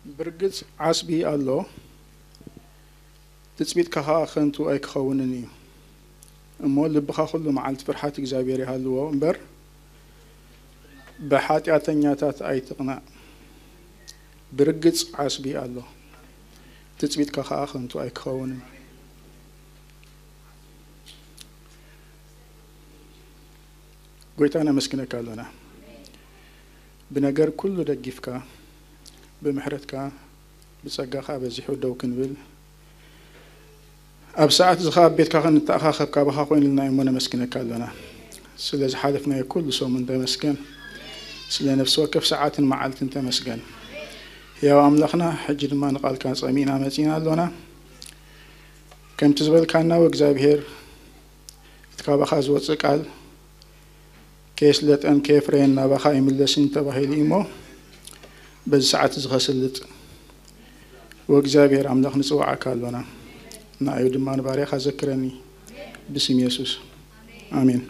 ብርግጽ ዓስቢ ኣሎ፣ ትጽቢትካ ኸኣ ኸንቱ ኣይክኸውንን እዩ። እሞ ልብኻ ኹሉ መዓልቲ ፍርሓት እግዚኣብሔር ይሃልዎ እምበር፣ ብሓጢኣተኛታት ኣይትቕናእ። ብርግጽ ዓስቢ ኣሎ፣ ትጽቢትካ ኸኣ ኸንቱ ኣይክኸውንን። ጎይታ ነመስግነካ ኣሎና። ብነገር ኩሉ ደጊፍካ፣ ብምሕረትካ፣ ብጸጋኻ በዚሑ ደው ክንብል፣ ኣብ ሰዓት እዚ ኸኣ ኣብ ቤትካ ክንተኣኻኸብ ካባኻ ኮይኑልና እሞ ነመስግነካ ኣሎና። ስለ ዝሓለፍናዮ ኩሉ ሰሙን ተመስገን። ስለ ነፍሲ ወከፍ ሰዓትን መዓልትን ተመስገን። ሕያው ኣምላኽና፣ ሕጂ ድማ ንቓልካ ጸሚእና መጺእና ኣሎና። ከምቲ ዝበልካና፣ ወእግዚኣብሔር፣ እቲ ካባኻ ዝወጽእ ቃል ከየስለጠን ከየፍረየን ናባኻ ኣይምለስን ተባሂሉ እዩ እሞ፣ በዚ ሰዓት እዚ ኸስልጥ ወእግዚኣብሔር ኣምላኽ ንጽውዓካ ኣሎና። ንኣዩ ድማ ንባርያኻ ዘክረኒ፣ ብስም የሱስ፣ ኣሜን።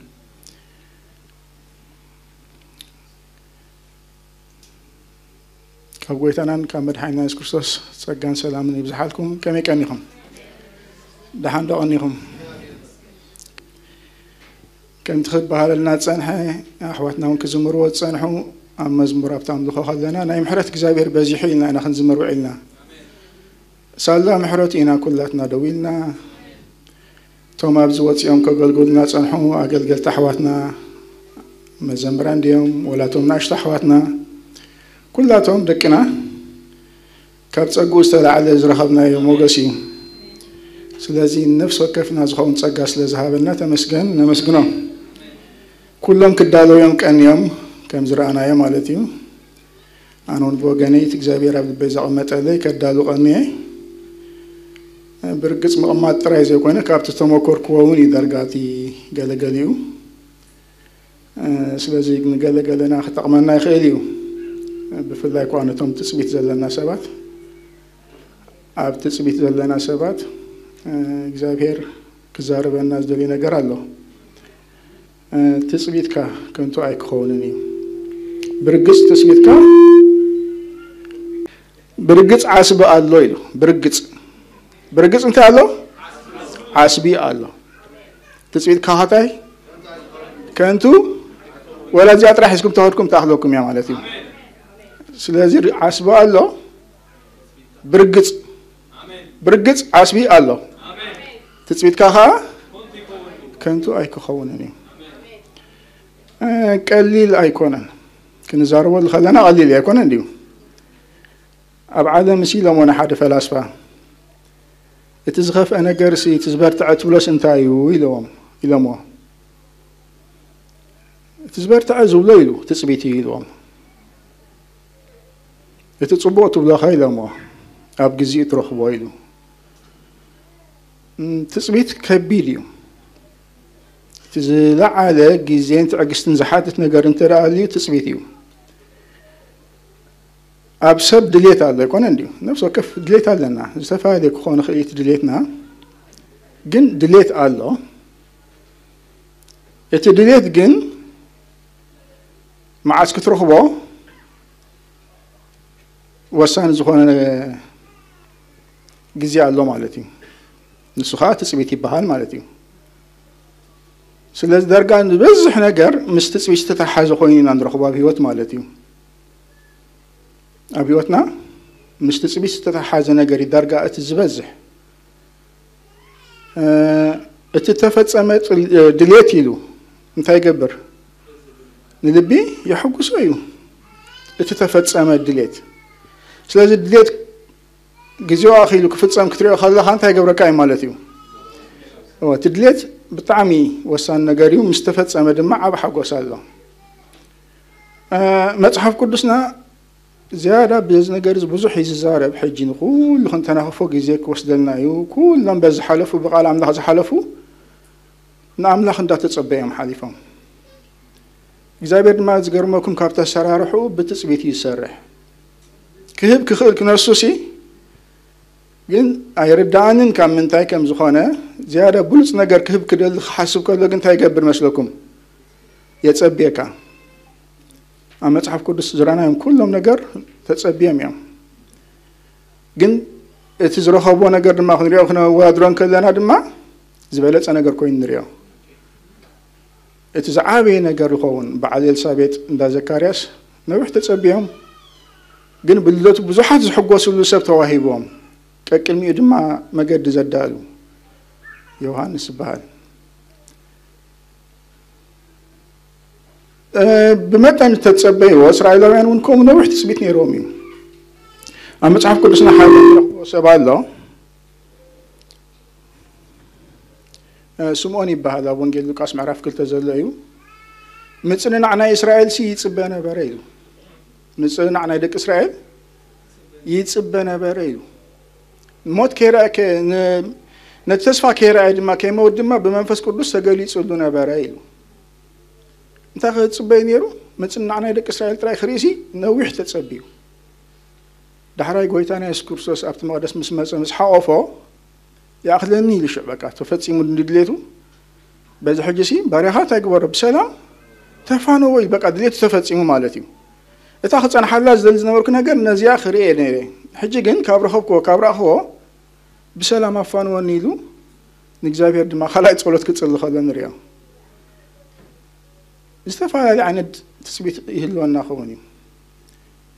ካብ ጎይታናን ካብ መድሓኒና የሱስ ክርስቶስ ጸጋን ሰላምን ይብዝሓልኩም። ከመይ ቀኒኹም? ደሓን ዶ ቀኒኹም? ከምቲ ክበሃለልና ዝጸንሐ፣ ኣሕዋትና እውን ክዝምርዎ ዝጸንሑ፣ ኣብ መዝሙር ኣብቲ ኣምልኾ ከለና፣ ናይ ምሕረት እግዚኣብሔር በዚሑ ኢልና ኢና ክንዝምር ውዒልና። ሳላ ምሕረቱ ኢና ኩላትና ደው ኢልና። እቶም ኣብዚ ወጺኦም ከገልግሉና ጸንሑ ኣገልገልቲ ኣሕዋትና፣ መዘምራን ድዮም ወላ እቶም ናእሽቱ ኣሕዋትና፣ ኩላቶም ደቅና ካብ ጸግኡ ዝተላዕለ ዝረኸብናዮ ሞገስ እዩ። ስለዚ ነፍሲ ወከፍና ዝኸውን ጸጋ ስለ ዝሃበና ተመስገን፣ ነመስግኖ። ኩሎም ክዳለዉ እዮም ቀንዮም፣ ከም ዝረኣናዮ ማለት እዩ። ኣነ እውን ብወገነይ እቲ እግዚኣብሔር ኣብ ልበይ ዘቐመጠለይ ከዳሉ ቀንየ። ብርግጽ ምቕማጥ ጥራይ ዘይኮነ፣ ካብቲ ዝተመኮርክዎ እውን እዩ ዳርጋ እቲ ገለገሊኡ። ስለዚ ንገለገለና ክጠቕመና ይኽእል እዩ። ብፍላይ ከኣ ነቶም ትጽቢት ዘለና ሰባት፣ ኣብ ትጽቢት ዘለና ሰባት፣ እግዚኣብሔር ክዛረበና ዝደልዮ ነገር ኣሎ። ትጽቢትካ ከንቱ ኣይክኸውንን እዩ። ብርግጽ ትጽቢትካ፣ ብርግጽ ዓስቢ ኣሎ ኢሉ። ብርግጽ፣ ብርግጽ እንታይ ኣሎ? ዓስቢ ኣሎ። ትጽቢትካ ኸታይ ከንቱ፣ ወላ እዚኣ ጥራሕ ሒዝኩም ተኸድኩም ትኣኽለኩም እያ ማለት እዩ። ስለዚ ዓስቢ ኣሎ፣ ብርግጽ፣ ብርግጽ ዓስቢ ኣሎ። ትጽቢትካ ኸኣ ከንቱ ኣይክኸውንን እዩ። እ፣ ቀሊል ኣይኮነን። ክንዛረበሉ ከለና ቀሊል ኣይኮነን ድዩ? ኣብ ዓለም እሲ ኢሎምዎ ንሓደ ፈላስፋ፣ "እቲ ዝኸፍአ ነገርሲ፣ እቲ ዝበርትዐ ትብሎስ እንታይ እዩ?" ኢለዎም፣ ኢሎምዎ። "እቲ ዝበርትዐ ዝብሎ" ኢሉ፣ "ትጽቢት እዩ" ኢልዎም። "እቲ ጽቡቕ ትብሎኸ?" ኢሎምዎ። "ኣብ ግዜኡ ትረኽቦ" ኢሉ። እም፣ ትጽቢት ከቢድ እዩ። እቲ ዝለዓለ ግዜን ትዕግስትን ዝሓትት ነገር እንተ ደኣ ኣልዩ ትጽቢት እዩ። ኣብ ሰብ ድሌት ኣሎ ኣይኮነን ድዩ? ነፍሲ ወከፍ ድሌት ኣለና። ዝተፈላለየ ክኾን ይኽእል እቲ ድሌትና፣ ግን ድሌት ኣሎ። እቲ ድሌት ግን መዓስ ክትረኽቦ ወሳኒ ዝኾነ ግዜ ኣሎ ማለት እዩ። ንሱ ኸኣ ትጽቢት ይበሃል ማለት እዩ። ስለዚ ዳርጋ ዝበዝሕ ነገር ምስ ትጽቢት ዝተተሓሓዘ ኮይኑ ኢና ንረኽቦ ኣብ ህይወት ማለት እዩ። ኣብ ህይወትና ምስ ትጽቢት ዝተተሓሓዘ ነገር እዩ ዳርጋ እቲ ዝበዝሕ። እ፣ እቲ ተፈጸመ ጥል-፣ እ፣ ድሌት ኢሉ እንታይ ይገብር? ንልቢ የሐጉሶ እዩ፣ እቲ ተፈጸመ ድሌት። ስለዚ ድሌት ግዜኡ ኣኺሉ ክፍጸም ክትሪኦ ከለኻ እንታይ ይገብረካ እዩ ማለት እዩ? እወ፣ እቲ ድሌት ብጣዕሚ ወሳኒ ነገር እዩ። ምስ ተፈጸመ ድማ ዓቢ ሓጎስ ኣሎ። እ፣ መጽሓፍ ቅዱስና ዝያዳ በዚ ነገር እዚ ብዙሕ እዩ ዝዛረብ። ሕጂ ንኹሉ ክንተናኽፎ ግዜ ክወስደልና እዩ። ኩሎም በዚ ዝሓለፉ፣ ብቃል ኣምላኽ ዝሓለፉ ንኣምላኽ እንዳተጸበዩ እዮም ሓሊፎም። እግዚኣብሔር ድማ ዝገርመኩም ካብቲ ኣሰራርሕኡ ብትጽቢት እዩ ዝሰርሕ። ክህብ ክኽእል ክነሱሲ ግን ኣይርድኣንን ካብ ምንታይ ከም ዝኾነ፣ ዝያዳ ብሉጽ ነገር ክህብ ክደሊ ክሓስብ ከሎ ግን እንታይ ይገብር መስለኩም? የጸብየካ። ኣብ መጽሓፍ ቅዱስ ዝረኣናዮም ኩሎም ነገር ተጸብዮም እዮም። ግን እቲ ዝረኸብዎ ነገር ድማ ክንሪኦ ክነወዳድሮ ከለና ድማ ዝበለጸ ነገር ኮይኑ ንሪኦ። እቲ ዝዓበየ ነገር ይኸውን። በዓል ኤልሳቤጥ እንዳ ዘካርያስ ነዊሕ ተጸቢዮም፣ ግን ብልደቱ ብዙሓት ዝሕጎስሉ ሰብ ተዋሂቦም፣ ቀቅድሚኡ ድማ መገዲ ዘዳሉ ዮሃንስ ይበሃል። እ፣ ብመጠን እተጸበይዎ እስራኤላውያን እውን ከምኡ ነዊሕ ትጽቢት ነይሮም እዩ። ኣብ መጽሓፍ ቅዱስና ሓደ ንረኽቦ ሰብ ኣሎ። እ፣ ስምዖን ይበሃል። ኣብ ወንጌል ሉቃስ ምዕራፍ ክልተ ዘሎ እዩ። ምጽንናዕ ናይ እስራኤል ሲ ይጽበ ነበረ ኢሉ። ምጽንናዕ ናይ ደቂ እስራኤል ይጽበ ነበረ ኢሉ። ሞት ከይረኣየ ከ-፣ ን-፣ ነቲ ተስፋ ከይረኣየ ድማ ከይመውት ድማ ብመንፈስ ቅዱስ ተገሊጹሉ ነበረ ኢሉ። እንታይ ክጽበይ ነይሩ? ምጽንናዕ ናይ ደቂ እስራኤል ጥራይ ክርእሲ ነዊሕ ተጸቢዩ። ዳሕራይ ጎይታና የሱስ ክርስቶስ ኣብቲ መቕደስ ምስ መጸ፣ ምስ ሓቖፎ፣ "ይኣኽለኒ" ኢሉ ሽዕ በቃ ተፈጺሙ ንድሌቱ። በዚ ሕጂ ሲ ባርያኻ እንታይ ግበሮ? ብሰላም ተፋነዎ ኢሉ በቃ ድሌቱ ተፈጺሙ ማለት እዩ። እታ ክጸንሓላ ዝደሊ ዝነበርኩ ነገር ነዚኣ ክርእየ ነይረ። ሕጂ ግን ካብ ረኸብክዎ፣ ካብ ረኣኽዎ ብሰላም ኣፋንወኒ ኢሉ ንእግዚኣብሔር ድማ ካልኣይ ጸሎት ክጽሊ ከሎ ንሪኦ። ዝተፈላለየ ዓይነት ትጽቢት ይህልወና ኸውን እዩ።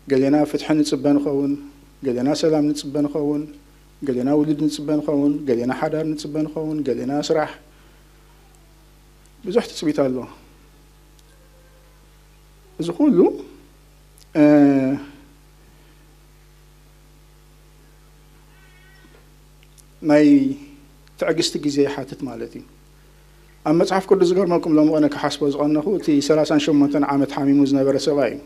ገሌና ፍትሒ ንጽበ ንኸውን፣ ገሌና ሰላም ንጽበ ንኸውን፣ ገሌና ውሉድ ንጽበ ንኸውን፣ ገሌና ሓዳር ንጽበ ንኸውን፣ ገሌና ስራሕ። ብዙሕ ትጽቢት ኣሎ። እዚ ኩሉ፣ እ፣ ናይ ትዕግስቲ ግዜ ይሓትት ማለት እዩ። ኣብ መጽሓፍ ቅዱስ ዝገርመኩም ሎሚ ቀነ ክሓስቦ ዝቐነኹ እቲ ሰላሳን ሸሞንተን ዓመት ሓሚሙ ዝነበረ ሰብኣይ እዩ።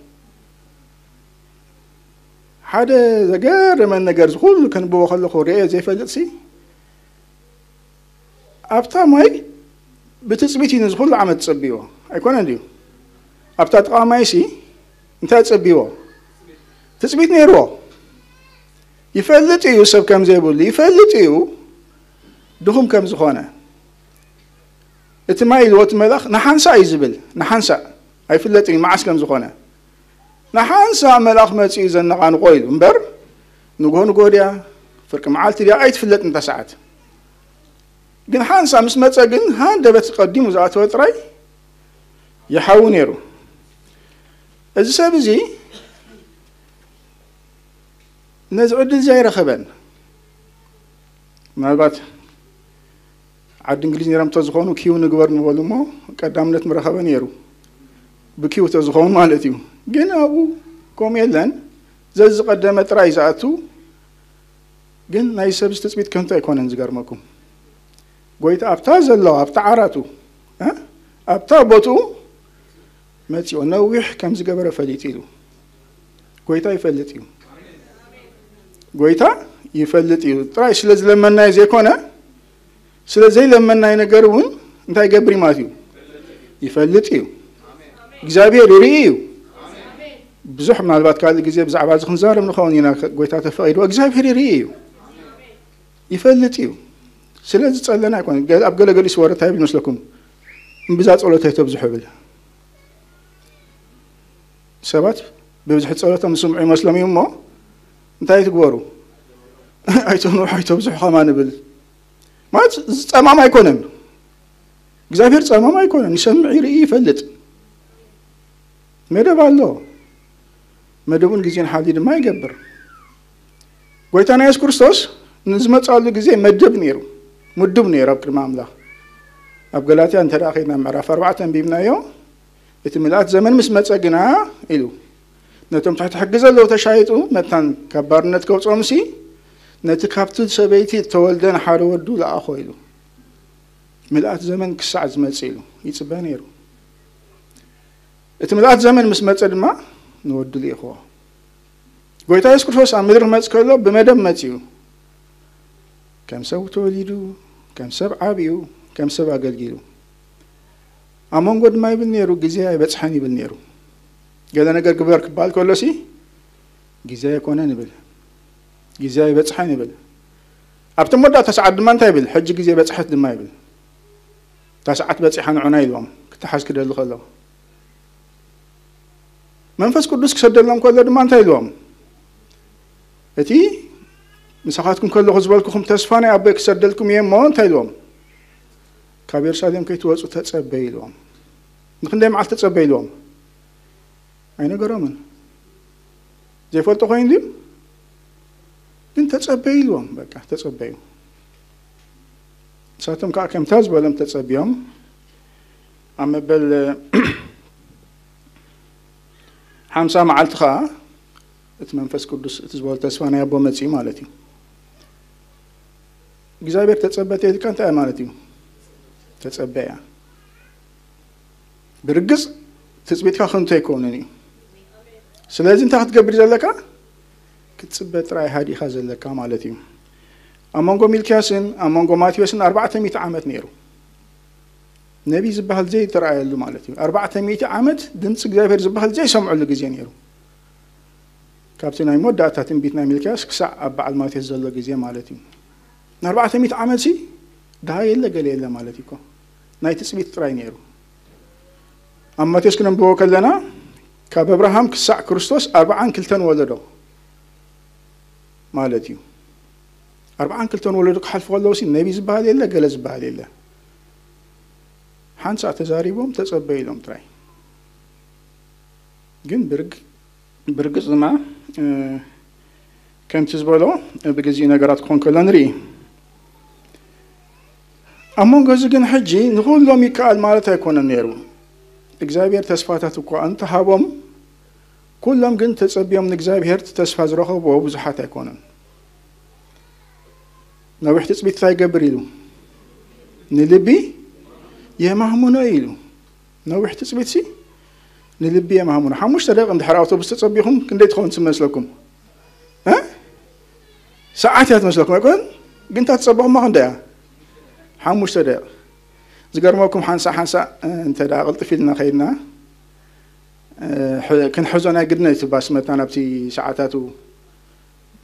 ሓደ ዘገረመን ነገር እዚ ኩሉ ከንብቦ ከለኹ ርእየ ዘይፈልጥሲ ኣብታ ማይ ብትጽቢት እዩ ነዚ ኩሉ ዓመት ጸቢዎ። ኣይኮነን ድዩ? ኣብታ ጥቓ ማይሲ እንታይ ጸቢዎ? ትጽቢት ነይርዎ። ይፈልጥ እዩ ሰብ ከም ዘይብሉ፣ ይፈልጥ እዩ ድኹም ከም ዝኾነ። እቲ ማይ ኢልዎ እቲ መልኣኽ ንሓንሳእ እዩ ዝብል፣ ንሓንሳእ። ኣይፍለጥን እዩ መዓስ ከም ዝኾነ። ንሓንሳእ መልኣኽ መጺኡ ዘነቓንቆ ኢሉ እምበር፣ ንግሆ ንግሆ ድያ፣ ፍርቂ መዓልቲ ድያ፣ ኣይትፍለጥን እታ ሰዓት። ግን ሓንሳእ ምስ መጸ ግን ሃንደበት ቀዲሙ ዝኣተወ ጥራይ ይሓዊ ነይሩ። እዚ ሰብ እዚ ነዚ ዕድል እዚ ኣይረኸበን። ምናልባት ዓዲ እንግሊዝ ነይሮም እንተዝኾኑ ኪው ንግበር ምበሉ እሞ ቀዳምነት ምረኸበ ነይሩ። ብኪው ተዝኸውን ማለት እዩ። ግን ኣብኡ ከምኡ የለን። ዘዝቐደመ ጥራይ ዝኣቱ። ግን ናይ ሰብ ትጽቢት ከምቲ ኣይኮነን ዝገርመኩም። ጎይታ ኣብታ ዘለዋ፣ ኣብታ ዓራቱ፣ እ? ኣብታ ቦትኡ መጺኦ ነዊሕ ከም ዝገበረ ፈሊጡ ኢሉ። ጎይታ ይፈልጥ እዩ። ጎይታ ይፈልጥ እዩ። ጥራይ ስለ ዝለመናዮ ዘይኮነ፣ ስለ ዘይለመናዮ ነገር እውን እንታይ ይገብር እዩ ማለት እዩ? ይፈልጥ እዩ። እግዚኣብሔር ይርኢ እዩ። ብዙሕ ምናልባት ካልእ ግዜ ብዛዕባ እዚ ክንዛረብ ንኸውን ኢና፣ ጎይታ ተፈቒድዎ። እግዚኣብሔር ይርኢ እዩ። ይፈልጥ እዩ። ስለ ዝጸለና ኣይኮነ። ገ-፣ ኣብ ገለገሊኡ ስወረ እንታይ ይብል መስለኩም? "እምብዛ ጸሎት ኣይተብዝሑ" ይብል። ሰባት ብብዝሒ ጸሎቶም ዝስምዑ ይመስሎም እዩ እሞ እንታይ ትግበሩ? "ኣይተንውሑ፣ ኣይተብዝሑ" ከማን ይብል። ማለት እዚ ጸማም ኣይኮነን። እግዚኣብሔር ጸማም ኣይኮነን። ይሰምዕ፣ ይርኢ፣ ይፈልጥ። መደብ ኣሎ። መደቡን ግዜን ሓልዩ ድማ ይገብር። ጎይታና የሱስ ክርስቶስ ንዝመጻሉ ግዜ መደብ ነይሩ፣ ምዱብ ነይሩ ኣብ ቅድሚ ኣምላኽ። ኣብ ገላትያ እንተ ደኣ ኸድና ምዕራፍ ኣርባዕተ ኣንቢብናዮ፣ "እቲ ምልኣት ዘመን ምስ መጸ ግና" ኢሉ፣ "ነቶም ትሕቲ ሕጊ ዘለዉ ተሻይጡ መታን ካብ ባርነት ከውጽኦምሲ፣ ነቲ ካብቲ ሰበይቲ እተወልደ ንሓደ ወዱ ለኣኾ" ኢሉ። ምልኣት ዘመን ክሳዕ ዝመጽእ ኢሉ ይጽበ ነይሩ። እቲ ምልኣት ዘመን ምስ መጸ ድማ ንወዱ ልኢኽዎ። ጎይታ የሱስ ክርስቶስ ኣብ ምድሪ ክመጽእ ከሎ ብመደብ መጺኡ። ከም ሰብ ተወሊዱ፣ ከም ሰብ ዓብዩ፣ ከም ሰብ ኣገልጊሉ። ኣብ መንጎ ድማ ይብል ነይሩ፣ "ግዜ ኣይበጽሐን" ይብል ነይሩ። ገለ ነገር ግበር ክበሃል ከሎሲ፣ "ግዜ ኣይኮነን" ይብል፣ "ግዜ ኣይበጽሐን" ይብል። ኣብቲ መወዳእታ ሰዓት ድማ እንታይ ይብል? "ሕጂ ግዜ በጽሐት" ድማ ይብል። "እታ ሰዓት በጺሓ ንዑና" ኢልዎም፣ ክተሓዝ ክደሊ ከሎ። መንፈስ ቅዱስ ክሰደሎም ከሎ ድማ እንታይ ኢልዎም? "እቲ ምሳኻትኩም ከለኹ ዝበልኩኹም ተስፋ ናይ ኣቦይ ክሰደልኩም እየ እሞ እንታይ ኢልዎም? ካብ የሩሳሌም ከይትወፁ ተጸበዩ ኢልዎም። ንክንደይ መዓልቲ ተጸበዩ ኢልዎም? ኣይነገሮምን። ዘይፈልጦ ኮይኑ ድዩ? ግን ተጸበዩ ኢልዎም። በቃ ተጸበዩ። ንሳቶም ከዓ ከምታ ዝበሎም ተጸብዮም ኣብ መበል ሓምሳ መዓልቲ ከዓ እቲ መንፈስ ቅዱስ እቲ ዝበሎ ተስፋ ናይ ኣቦ መጺኡ ማለት እዩ። እግዚኣብሔር ተጸበተ ኢልካ እንታይ ማለት እዩ? ተጸበያ። ብርግጽ ትጽቢትካ ከንቱ ኣይኮንን እዩ። ስለዚ እንታይ ክትገብር ዘለካ? ክትጽበ ጥራይ ሃዲኻ ዘለካ ማለት እዩ። ኣብ መንጎ ሚልክያስን ኣብ መንጎ ማቴዎስን ኣርባዕተ ሚእቲ ዓመት ነይሩ። ነቢይ ዝበሃል ዘይተረኣየሉ ማለት እዩ። ኣርባዕተ ሚእቲ ዓመት ድምፂ እግዚኣብሔር ዝበሃል ዘይሰምዐሉ ግዜ ነይሩ። ካብቲ ናይ መወዳእታ ትንቢት ናይ ሚልክያስ ክሳዕ ኣብ በዓል ማቴዎስ ዘሎ ግዜ ማለት እዩ። ኣርባዕተ ሚእቲ ዓመት ሲ ድሃ የለ ገለ የለ ማለት እዩ እኮ። ናይ ትጽቢት ጥራይ ነይሩ። ኣብ ማቴዎስ ክነንብቦ ከለና ካብ ኣብርሃም ክሳዕ ክርስቶስ ኣርባዓን ክልተን ወለዶ ማለት እዩ። ኣርባዓን ክልተን ወለዶ ክሓልፉ ከለዉ ሲ ነቢ ዝበሃል የለ ገለ ዝበሃል የለ። ሓንሳእ ተዛሪቦም ተጸበዩ ኢሎም ጥራይ። ግን ብርግ ብርግጽ ድማ ከምቲ ዝበሎ ብግዚኡ ነገራት ክኾን ከሎ ንርኢ። ኣብ መንጎ እዚ ግን ሕጂ ንኹሎም ይከኣል ማለት ኣይኮነን ነይሩ። እግዚኣብሔር ተስፋታት እኳ እንተሃቦም ኩሎም ግን ተጸብዮም ንእግዚኣብሔር ተስፋ ዝረኸብዎ ብዙሓት ኣይኮኑን። ነዊሕ ትጽቢት እንታይ ይገብር ኢሉ? ንልቢ የማህሙኖ ኢሉ። ነዊሕ ትጽቢት ሲ ንልቢ የማህሙኖ። ሓሙሽተ ደቂቕ እንድሕር ኣውቶቡስ ተጸቢኹም ክንደይ ትኸውን ትመስለኩም? እ? ሰዓት እያ ትመስለኩም ኣይኮን? ግን እታ ትጸበኹማ ክንደይ እያ? ሓሙሽተ ደቂቕ። ዝገርመኩም ሓንሳእ ሓንሳእ እንተ ደኣ ቅልጥፍ ኢልና ከይድና ክንሕዞ ናይ ግድን እቲ ባስ መታን ኣብቲ ሰዓታቱ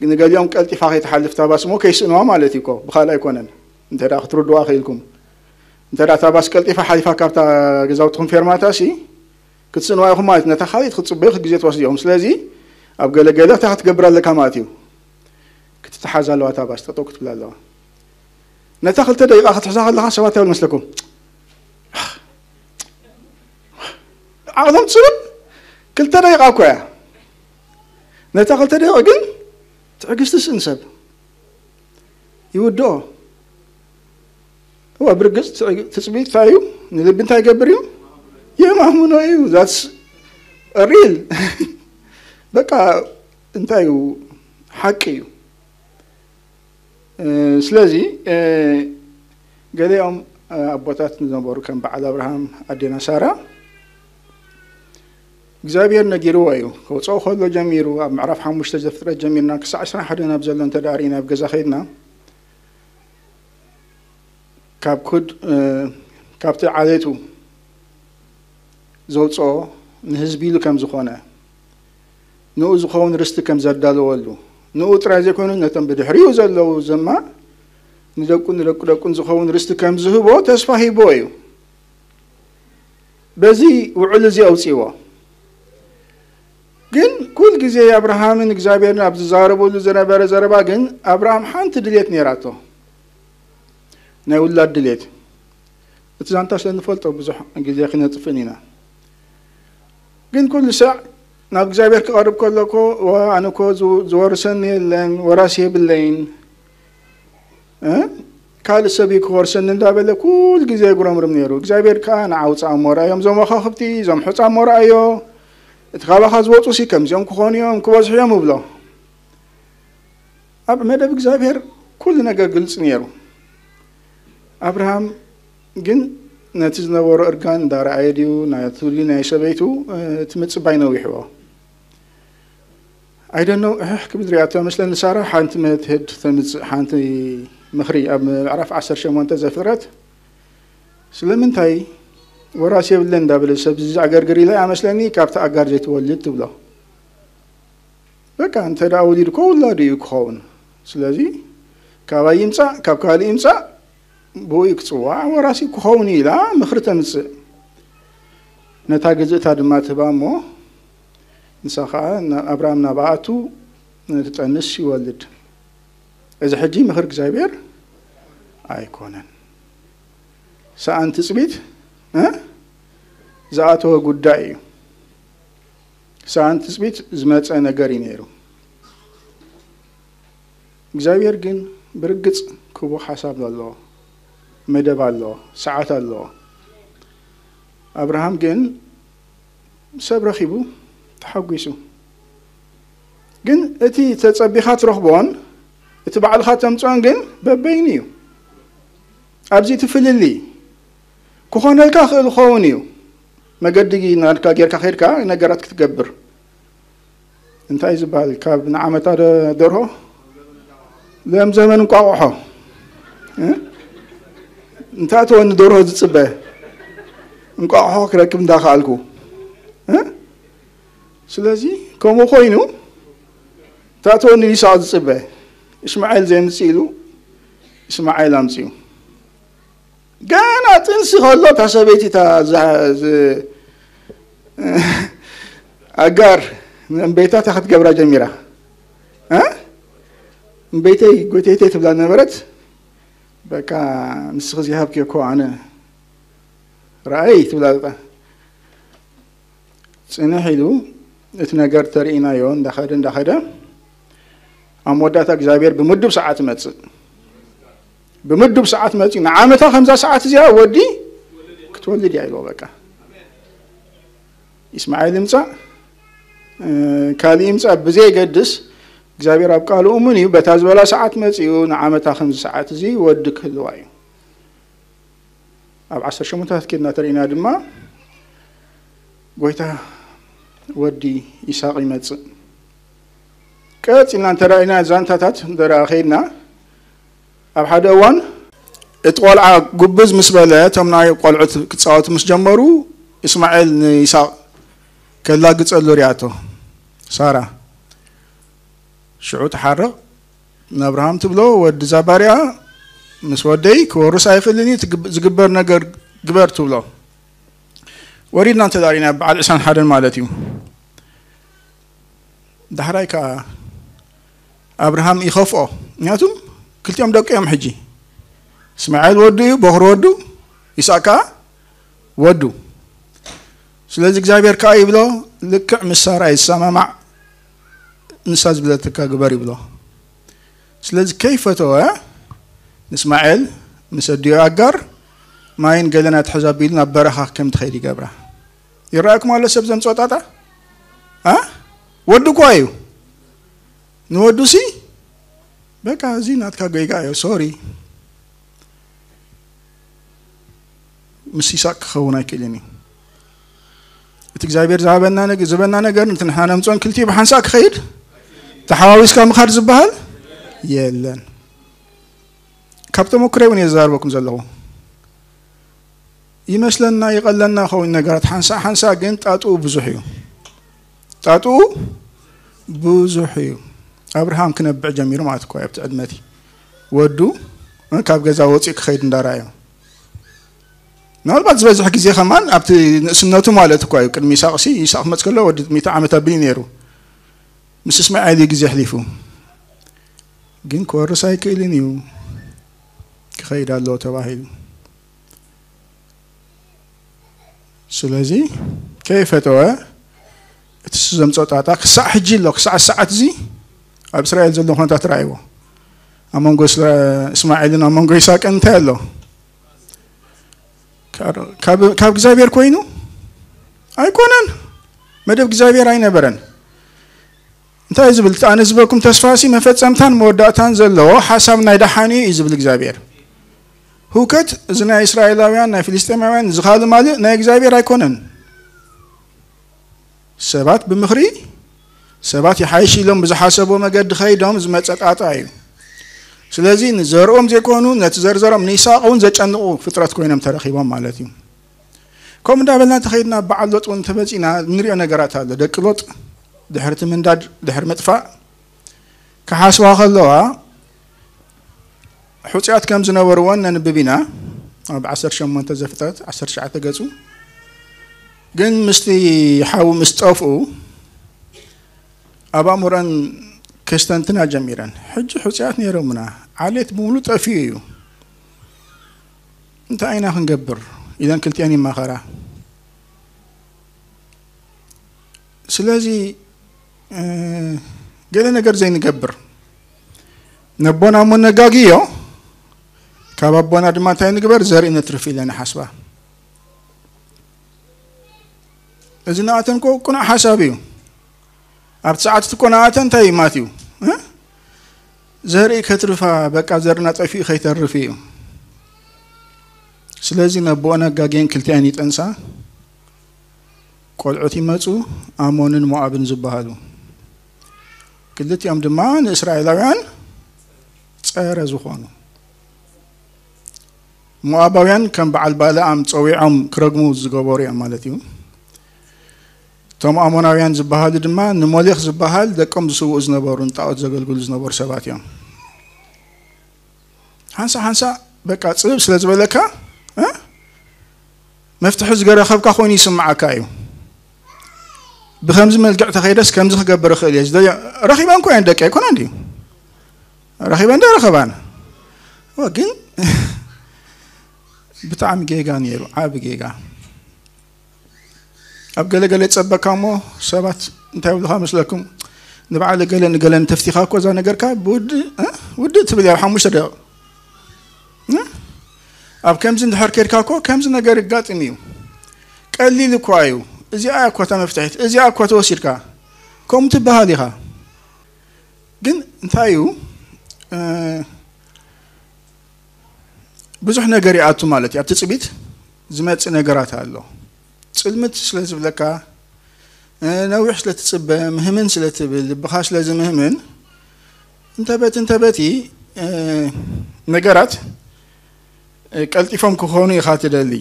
ንገሊኦም ቀልጢፋ ከይትሓልፍ እታ ባስ እሞ ከይስእንዋ ማለት እዩ እኮ ብኻልእ ኣይኮነን። እንተ ደኣ ክትርድዋ ክኢልኩም እንተ ደኣ እታ ባስ ቀልጢፋ ሓሊፋ ካብታ ገዛውትኹም ፌርማታ ሲ ክትስእንዋ ኢኹም ማለት እዩ። ነታ ካልእ ክትጽበዩ ግዜ ትወስዱ ኢኹም። ስለዚ ኣብ ገለ ገለ እንታይ ክትገብር ኣለካ ማለት እዩ። ክትተሓዝ ኣለዋ እታ ባስ ጠጠው ክትብል ኣለዋ። ነታ ክልተ ደቂቓ ክትሕዛ ከለኻ ሰባት ይብል መስለኩም ዓቕሎም ትስርብ ክልተ ደቂቓ እኮ እያ። ነታ ክልተ ደቂቕ ግን ትዕግስቲ ስእን ሰብ ይውድኦ። እዋ ብርግጽ ትጽቢት እንታይ እዩ? ንልቢ እንታይ ይገብር እዩ? የማህምኖ እዩ። That's real በቃ እንታይ እዩ ሓቂ እዩ። ስለዚ ገሊኦም ኣቦታት ዝነበሩ ከም በዓል ኣብርሃም ኣዴና ሳራ እግዚኣብሔር ነጊርዎ እዩ። ከውፅኦ ከሎ ጀሚሩ ኣብ ምዕራፍ ሓሙሽተ ዘፍጥረት ጀሚርና ክሳዕ ዕስራን ሓደን ኣብ ዘሎ እንተ ደኣ ርኢና ኣብ ገዛ ከይድና ካብ ኩድ ካብቲ ዓሌቱ ዘውፅኦ ንህዝቢ ኢሉ ከም ዝኾነ ንኡ ዝኸውን ርስቲ ከም ዘዳለወሉ ንኡ ጥራይ ዘይኮይኑ ነቶም ብድሕሪኡ ዘለዉ ዘማ ንደቁ ንደቁ ደቁን ዝኸውን ርስቲ ከም ዝህቦ ተስፋ ሂቦ እዩ። በዚ ውዕል እዚ ኣውፅዎ። ግን ኩል ግዜ ኣብርሃምን እግዚኣብሔርን ኣብ ዝዛረብሉ ዝነበረ ዘረባ ግን ኣብርሃም ሓንቲ ድሌት ነይራቶ፣ ናይ ውላድ ድሌት። እቲ ዛንታ ስለ ንፈልጦ ብዙሕ ግዜ ክነጥፍን ኢና። ግን ኩሉ ሳዕ ናብ እግዚኣብሔር ክቐርብ ከለኮ ኣነኮ ዝወርሰኒ የለን፣ ወራሲ የብለይን፣ ካልእ ሰብ እዩ ክወርሰኒ እንዳበለ ኩል ግዜ ይጉረምርም ነይሩ። እግዚኣብሔር ከዓ ንዓውፃ እሞ ረኣዮም፣ እዞም መኻኽብቲ እዞም ሑፃ እሞ ረኣዮ፣ እቲ ካባኻ ዝወፁ ሲ ከምዚኦም ክኾኑ እዮም፣ ክበዝሑ እዮም እብሎ። ኣብ መደብ እግዚኣብሔር ኩሉ ነገር ግልፂ ነይሩ። ኣብርሃም ግን ነቲ ዝነበሮ እርጋን እንዳረኣየ ድዩ ናቱ ድዩ ናይ ሰበይቱ እቲ ምፅባይ ነዊሕዎ። ኣይደነው እሕሕ ክብል ሪኣቶ መስለኒ። ሳራ ሓንቲ መትህድ ተምፅእ ሓንቲ ምኽሪ ኣብ ምዕራፍ ዓሰርተ ሸሞንተ ዘፍጥረት ስለምንታይ ወራሲ የብለን እንዳበለ ሰብ ዝኣገርግር ኢለ ኣመስለኒ ካብቲ ኣጋር ዘይትወልድ ትብሎ። በቃ እንተ ደኣ ወሊዱ እኮ ውላዱ እዩ ክኸውን። ስለዚ ካባይ ይምጻእ ካብ ካልእ ይምጻእ ብኡ እዩ ክጽዋዕ፣ ወራሲ ክኸውን እዩ ኢላ ምኽሪ ተምጽእ። ነታ ግዝእታ ድማ ትህባ እሞ ንሳ ኸኣ ኣብርሃም ናብኣ ኣቱ ነቲ ጠንስ ይወልድ። እዚ ሕጂ ምኽሪ እግዚኣብሔር ኣይኮነን። ሰኣን ትጽቢት፣ እ? ዝኣተወ ጉዳይ እዩ። ሰኣን ትጽቢት ዝመጸ ነገር እዩ ነይሩ። እግዚኣብሔር ግን ብርግጽ ክቡር ሓሳብ ኣለዎ፣ መደብ ኣለዎ፣ ሰዓት ኣለዎ። ኣብርሃም ግን ሰብ ረኺቡ ተሓጒሱ። ግን እቲ ተጸቢኻ ትረኽቦን እቲ ባዕልኻ ተምጽኦን ግን በበይኑ እዩ። ኣብዚ እቲ ፍልልይ ክኾነልካ ክእል ክኸውን እዩ። መገዲ ናትካ ጌርካ ከይድካ ነገራት ክትገብር። እንታይ ዝበሃል ካብ ንዓመታ ደ-፣ ደርሆ ለም ዘመን እንቋቑሖ፣ እ? እንታይ ትወኒ ደርሆ ዝጽበ እንቋቑሖ ክረክብ እንዳኸኣልኩ፣ እ? ስለዚ ከምኡ ኮይኑ እንታይ ትወኒ ይስሐቅ ዝጽበ እስማኤል ዘይምጽእ ኢሉ እስማኤል ኣምጽኡ። ገና ጥንሲ ከሎ እታ ሰበይቲ እታ ዛ-፣ ዝ-፣ ኣጋር እምበይታ እታ ክትገብራ ጀሚራ። እ? እምበይተይ ጎተይተይ ትብላ ነበረት። በቃ ንስኺ ዘይሃብኪ እኮ ኣነ ረኣይ ትብላ። በቃ ጽንሕ ኢሉ እቲ ነገር ተርእናዮ እንዳኸደ እንዳኸደ ኣብ መወዳእታ እግዚኣብሔር ብምዱብ ሰዓት መጽእ። ብምዱብ ሰዓት መጽእ። ንዓመታ ከምዛ ሰዓት እዚኣ ወዲ ክትወልድ እያ ኢልዎ። በቃ ኢስማኤል ይምጻእ፣ እ፣ ካልእ ይምጻእ ብዘየገድስ እግዚኣብሔር ኣብ ቃሉ እሙን እዩ። በታ ዝበላ ሰዓት መጽኡ ንዓመታ ከምዚ ሰዓት እዚ ወዲ ክህልዋ እዩ። ኣብ ዓሰርተ ሸሞንተ ኬድና ተርእና ድማ ጎይታ ወዲ ይስሐቅ ይመጽእ። ቀጺልና እንተራእና ዛንታታት እንተራ ኸይድና ኣብ ሓደ እዋን እቲ ቆልዓ ጉብዝ ምስ በለ እቶም ናይ ቆልዑት ክጻወቱ ምስ ጀመሩ እስማኤል ንይስሐቅ ከላግጸሉ ሪኣቶ ሳራ። ሽዑ ትሓርቕ ንኣብርሃም ትብሎ፣ "ወዲ እዛ ባርያ ምስ ወደይ ክወርስ ኣይኽእልን እዩ፣ ትግብ-፣ ዝግበር ነገር ግበር" ትብሎ። ወሪድና እንተ ዳሪና በዓል ዕስራን ሓደን ማለት እዩ። ዳሕራይ ከኣ ኣብርሃም ይኸፍኦ፣ ምክንያቱም ክልቲኦም ደቂ እዮም። ሕጂ እስማኤል ወዱ እዩ፣ በኹሪ ወዱ፣ ይስሐቅ ከኣ ወዱ። ስለዚ እግዚኣብሔር ከኣ ይብሎ፣ "ልክዕ ምስ ሳራ ይሰማማዕ፣ ንሳ ዝብለትካ ግበር" ይብሎ። ስለዚ ከይፈተወ ንእስማኤል ምስ ኣዲኡ ኣጋር ማይን ገለን ኣትሕዝ ኣቢሉ ናብ በረኻ ከም ትኸይድ ይገብራ። ይረኣኩም ኣሎ ሰብ ዘምጽኦ ጣጣ? ኣ? ወዱ እኳ እዩ። ንወዱ ሲ በቃ እዚ ናትካ ጌጋ እዩ፣ ሶሪ። ምስ ይስሐቅ ክኸውን ኣይክእልን እዩ። እቲ እግዚኣብሔር ዝሃበና ነገ-፣ ዝበና ነገር፣ እቲ ንሕና ነምጽኦን ክልቲኡ ብሓንሳእ ክኸይድ፣ ተሓዋዊስካ ምኻድ ዝበሃል የለን። ካብ ተመክሮይ እውን እየ ዝዛረበኩም ዘለኹ። ይመስለና፣ ይቐለና ኸውን ነገራት ሓንሳእ ሓንሳእ፣ ግን ጣጥኡ ብዙሕ እዩ። ጣጥኡ ብዙሕ እዩ። ኣብርሃም ክነብዕ ጀሚሩ ማለት እኮ እዩ ኣብቲ ዕድመ እቲ። ወዱ፣ እ፣ ካብ ገዛ ወፂኡ ክኸይድ እንዳረኣዮ። ምናልባት ዝበዝሕ ግዜ ከማን ኣብቲ ንእስነቱ ማለት እኮ እዩ። ቅድሚ ይስሐቅ ሲ፣ ይስሐቅ ክመጽእ ከሎ ወዲ ሚእቲ ዓመት ኣቢሉ ነይሩ። ምስ እስማኤል እዩ ግዜ ኣሕሊፉ። ግን ክወርስ ኣይክእልን እዩ። ክኸይድ ኣለዎ ተባሂሉ። ስለዚ ከይፈተወ እቲ እሱ ዘምጽኦ ጣጣ ክሳዕ ሕጂ ኣሎ፣ ክሳዕ ሰዓት እዚ ኣብ እስራኤል ዘሎ ኩነታት ረኣይዎ። ኣብ መንጎ እስራ-፣ እስማኤልን ኣብ መንጎ ይስሐቅን እንታይ ኣሎ? ካብ፣ ካብ እግዚኣብሔር ኮይኑ ኣይኮነን። መደብ እግዚኣብሔር ኣይነበረን። እንታይ እዩ ዝብል? ኣነ ዝበኩም ተስፋሲ መፈጸምታን መወዳእታን ዘለዎ ሓሳብ ናይ ደሓን እዩ እዩ ዝብል እግዚኣብሔር። ህውከት እዚ ናይ እስራኤላውያን፣ ናይ ፍልስጤማውያን፣ እዚ ካልእ ማልእ ናይ እግዚኣብሔር ኣይኮነን። ሰባት ብምኽሪ፣ ሰባት ይሓይሽ ኢሎም ብዝሓሰብዎ መገዲ ኸይዶም ዝመጸ ጣጣ እዩ። ስለዚ ንዘርኦም ዘይኮኑ፣ ነቲ ዘርዘሮም ንይስሐቅ እውን ዘጨንቑ ፍጥረት ኮይኖም ተረኺቦም ማለት እዩ። ከምኡ እንዳበልና እንተኸይድና በዓል ሎጥ እውን እንተመጺእና እንሪኦ ነገራት ኣሎ። ደቂ ሎጥ ድሕሪ እቲ ምንዳድ፣ ድሕሪ ምጥፋእ ክሓስባ ከለዋ ሕጹያት ከም ዝነበርወን ነንብብ ኢና ኣብ ዓሰርተ ሸሞንተ ዘፍጥረት ዓሰርተ ትሽዓተ ገጹ። ግን ምስቲ ሓዊ ምስ ጠፍኡ ኣብ ኣእምሮን ከስተንትና ጀሚረን። ሕጂ ሕጹያት ነይሮምና፣ ዓሌት ብምሉእ ጠፊኡ እዩ። እንታይ ኢና ክንገብር ኢለን ክልቲኣን ይማኸራ። ስለዚ ገለ ነገር ዘይንገብር፣ ነቦና እሞ ነጋግዮ፣ ካብ ኣቦና ድማ እንታይ ንግበር? ዘርኢ ነትርፍ ኢለን ይሓስባ። እዚ ንኣተን እኮ ቅኑዕ ሓሳብ እዩ። ኣብቲ ሰዓት እቲ እኮ ንኣተን እንታይ ማት እዩ? ዘርኢ ከትርፋ፣ በቃ ዘርና ጠፊኡ ከይተርፍ እዩ። ስለዚ ነቦና ነጋግየን ክልቲኣን ይጠንሳ። ቆልዑት ይመጹ፣ ኣሞንን ሞኣብን ዝበሃሉ። ክልቲኦም ድማ ንእስራኤላውያን ጸረ ዝኾኑ። ሞኣባውያን ከም በዓል ባለኣም ጸዊዖም ክረግሙ ዝገበሩ እዮም ማለት እዩ። እቶም ኣሞናውያን ዝበሃሉ ድማ ንሞሌኽ ዝበሃል ደቆም ዝስውኡ ዝነበሩ፣ ንጣዖት ዘገልግሉ ዝነበሩ ሰባት እዮም። ሓንሳ ሓንሳ በቃ ጽብብ ስለ ዝበለካ መፍትሒ ዝገረኸብካ ኮይኑ ይስምዓካ እዩ። ብከምዚ መልክዕ ተኸይደስ ከምዚ ክገብር እኽእል እየ ዝደልዮ። ረኺበን እኮ እየን ደቂ ኣይኮነን ድዩ? ረኺበን ዶ ረኸባን? ግን ብጣዕሚ ጌጋ ነይሩ፣ ዓቢ ጌጋ። ኣብ ገለ ገለ ይጸበካ እሞ ሰባት እንታይ ይብሉኻ መስለኩም? ንበዓል ገለ ንገለ እንተፍቲኻ እኮ እዛ ነገርካ ብውድእ ውድእ ትብል እያ ኣብ ሓሙሽተ ደቂቕ። ኣብ ከምዚ እንድሕር ከድካ እኮ ከምዚ ነገር ይጋጥም እዩ። ቀሊል እኳ እዩ። እዚኣ እኳ እታ መፍትሒት፣ እዚኣ እኳ ተወሲድካ ከምኡ ትበሃል ኢኻ። ግን እንታይ እዩ ብዙሕ ነገር ይኣቱ ማለት እዩ። ኣብ ትጽቢት ዝመጽእ ነገራት ኣሎ። ጽልምት ስለ ዝብለካ፣ ነዊሕ ስለ ትጽበ፣ ምህምን ስለ ትብል፣ ልብኻ ስለ ዝምህምን፣ እንተበት እንተበቲ ነገራት ቀልጢፎም ክኾኑ ኢኻ ትደሊ።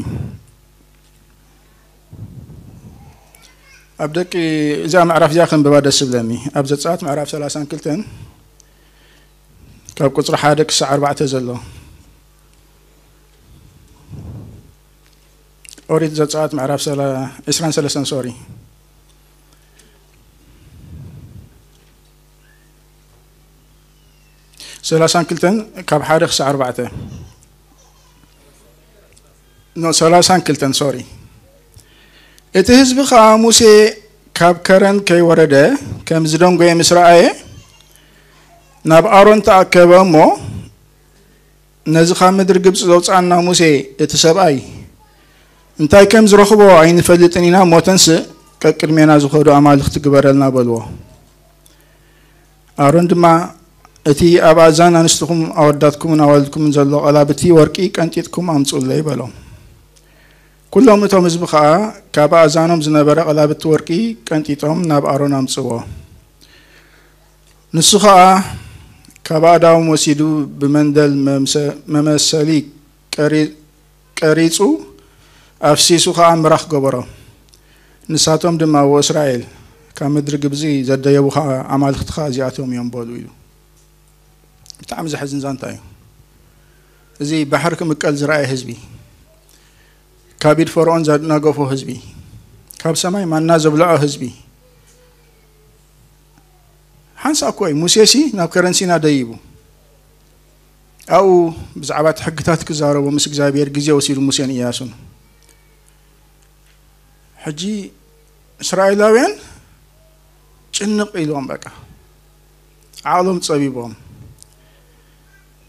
ኣብ ደቂ እዚኣ ምዕራፍ እዚኣ ከንብባ ደስ ዝብለኒ፣ ኣብ ዘጸኣት ምዕራፍ ሰላሳን ክልተን ካብ ቁጽሪ ሓደ ክሳዕ ኣርባዕተ ዘሎ። ኦሪት ዘጸኣት ምዕራፍ ሰላ-፣ ዕስራን ሰለስተን፣ ሶሪ፣ ሰላሳን ክልተን ካብ ሓደ ክሳዕ ኣርባዕተ። ኖ፣ ሰላሳን ክልተን፣ ሶሪ። እቲ ህዝቢ ኸኣ ሙሴ ካብ ከረን ከይወረደ ከም ዝደንጎየ ምስ ረኣየ፣ ናብ ኣሮን ተኣከበ እሞ፣ ነዚ ካብ ምድሪ ግብጺ ዘውጽኣና ሙሴ እቲ ሰብኣይ እንታይ ከም ዝረኽቦ ኣይንፈልጥን ኢና፣ እሞ ተንስእ፣ ቀቅድሜና ዝኸዱ ኣማልኽቲ ግበረልና በልዎ። ኣሮን ድማ እቲ ኣብ ኣእዛን ኣንስትኹም ኣወዳትኩምን ኣዋልድኩምን ዘሎ ቀላብቲ ወርቂ ቀንጢጥኩም ኣምጽኡለይ በሎም። ኩሎም እቶም ህዝቢ ኸኣ ካብ ኣእዛኖም ዝነበረ ቀላብቲ ወርቂ ቀንጢጦም ናብ ኣሮን ኣምጽእዎ። ንሱ ኸኣ ካብ ኣእዳዎም ወሲዱ ብመንደል መምሰ-፣ መመሰሊ ቀሪ-፣ ቀሪጹ ኣፍሲሱ ኸኣ ምራኽ ገበሮ። ንሳቶም ድማ፣ "ወእስራኤል፣ ካብ ምድሪ ግብጺ ዘደየቡኻ ኣማልኽትኻ እዚኣቶም እዮም" በሉ ኢሉ። ብጣዕሚ ዘሕዝን ዛንታ እዩ። እዚ ባሕሪ ክምቀል ዝረኣየ ህዝቢ፣ ካብ ኢድ ፈርዖን ዘናገፎ ህዝቢ፣ ካብ ሰማይ ማና ዘብልዖ ህዝቢ፣ ሓንሳእ እኮ እዩ። ሙሴሲ ናብ ከረን ሲና ደይቡ፣ ኣብኡ ብዛዕባ እቲ ሕግታት ክዛረቡ ምስ እግዚኣብሔር ግዜ ወሲዱ፣ ሙሴን ኢያሱን። ሕጂ እስራኤላውያን ጭንቕ ኢልዎም፣ በቃ ዓቕሎም ጸቢቦም።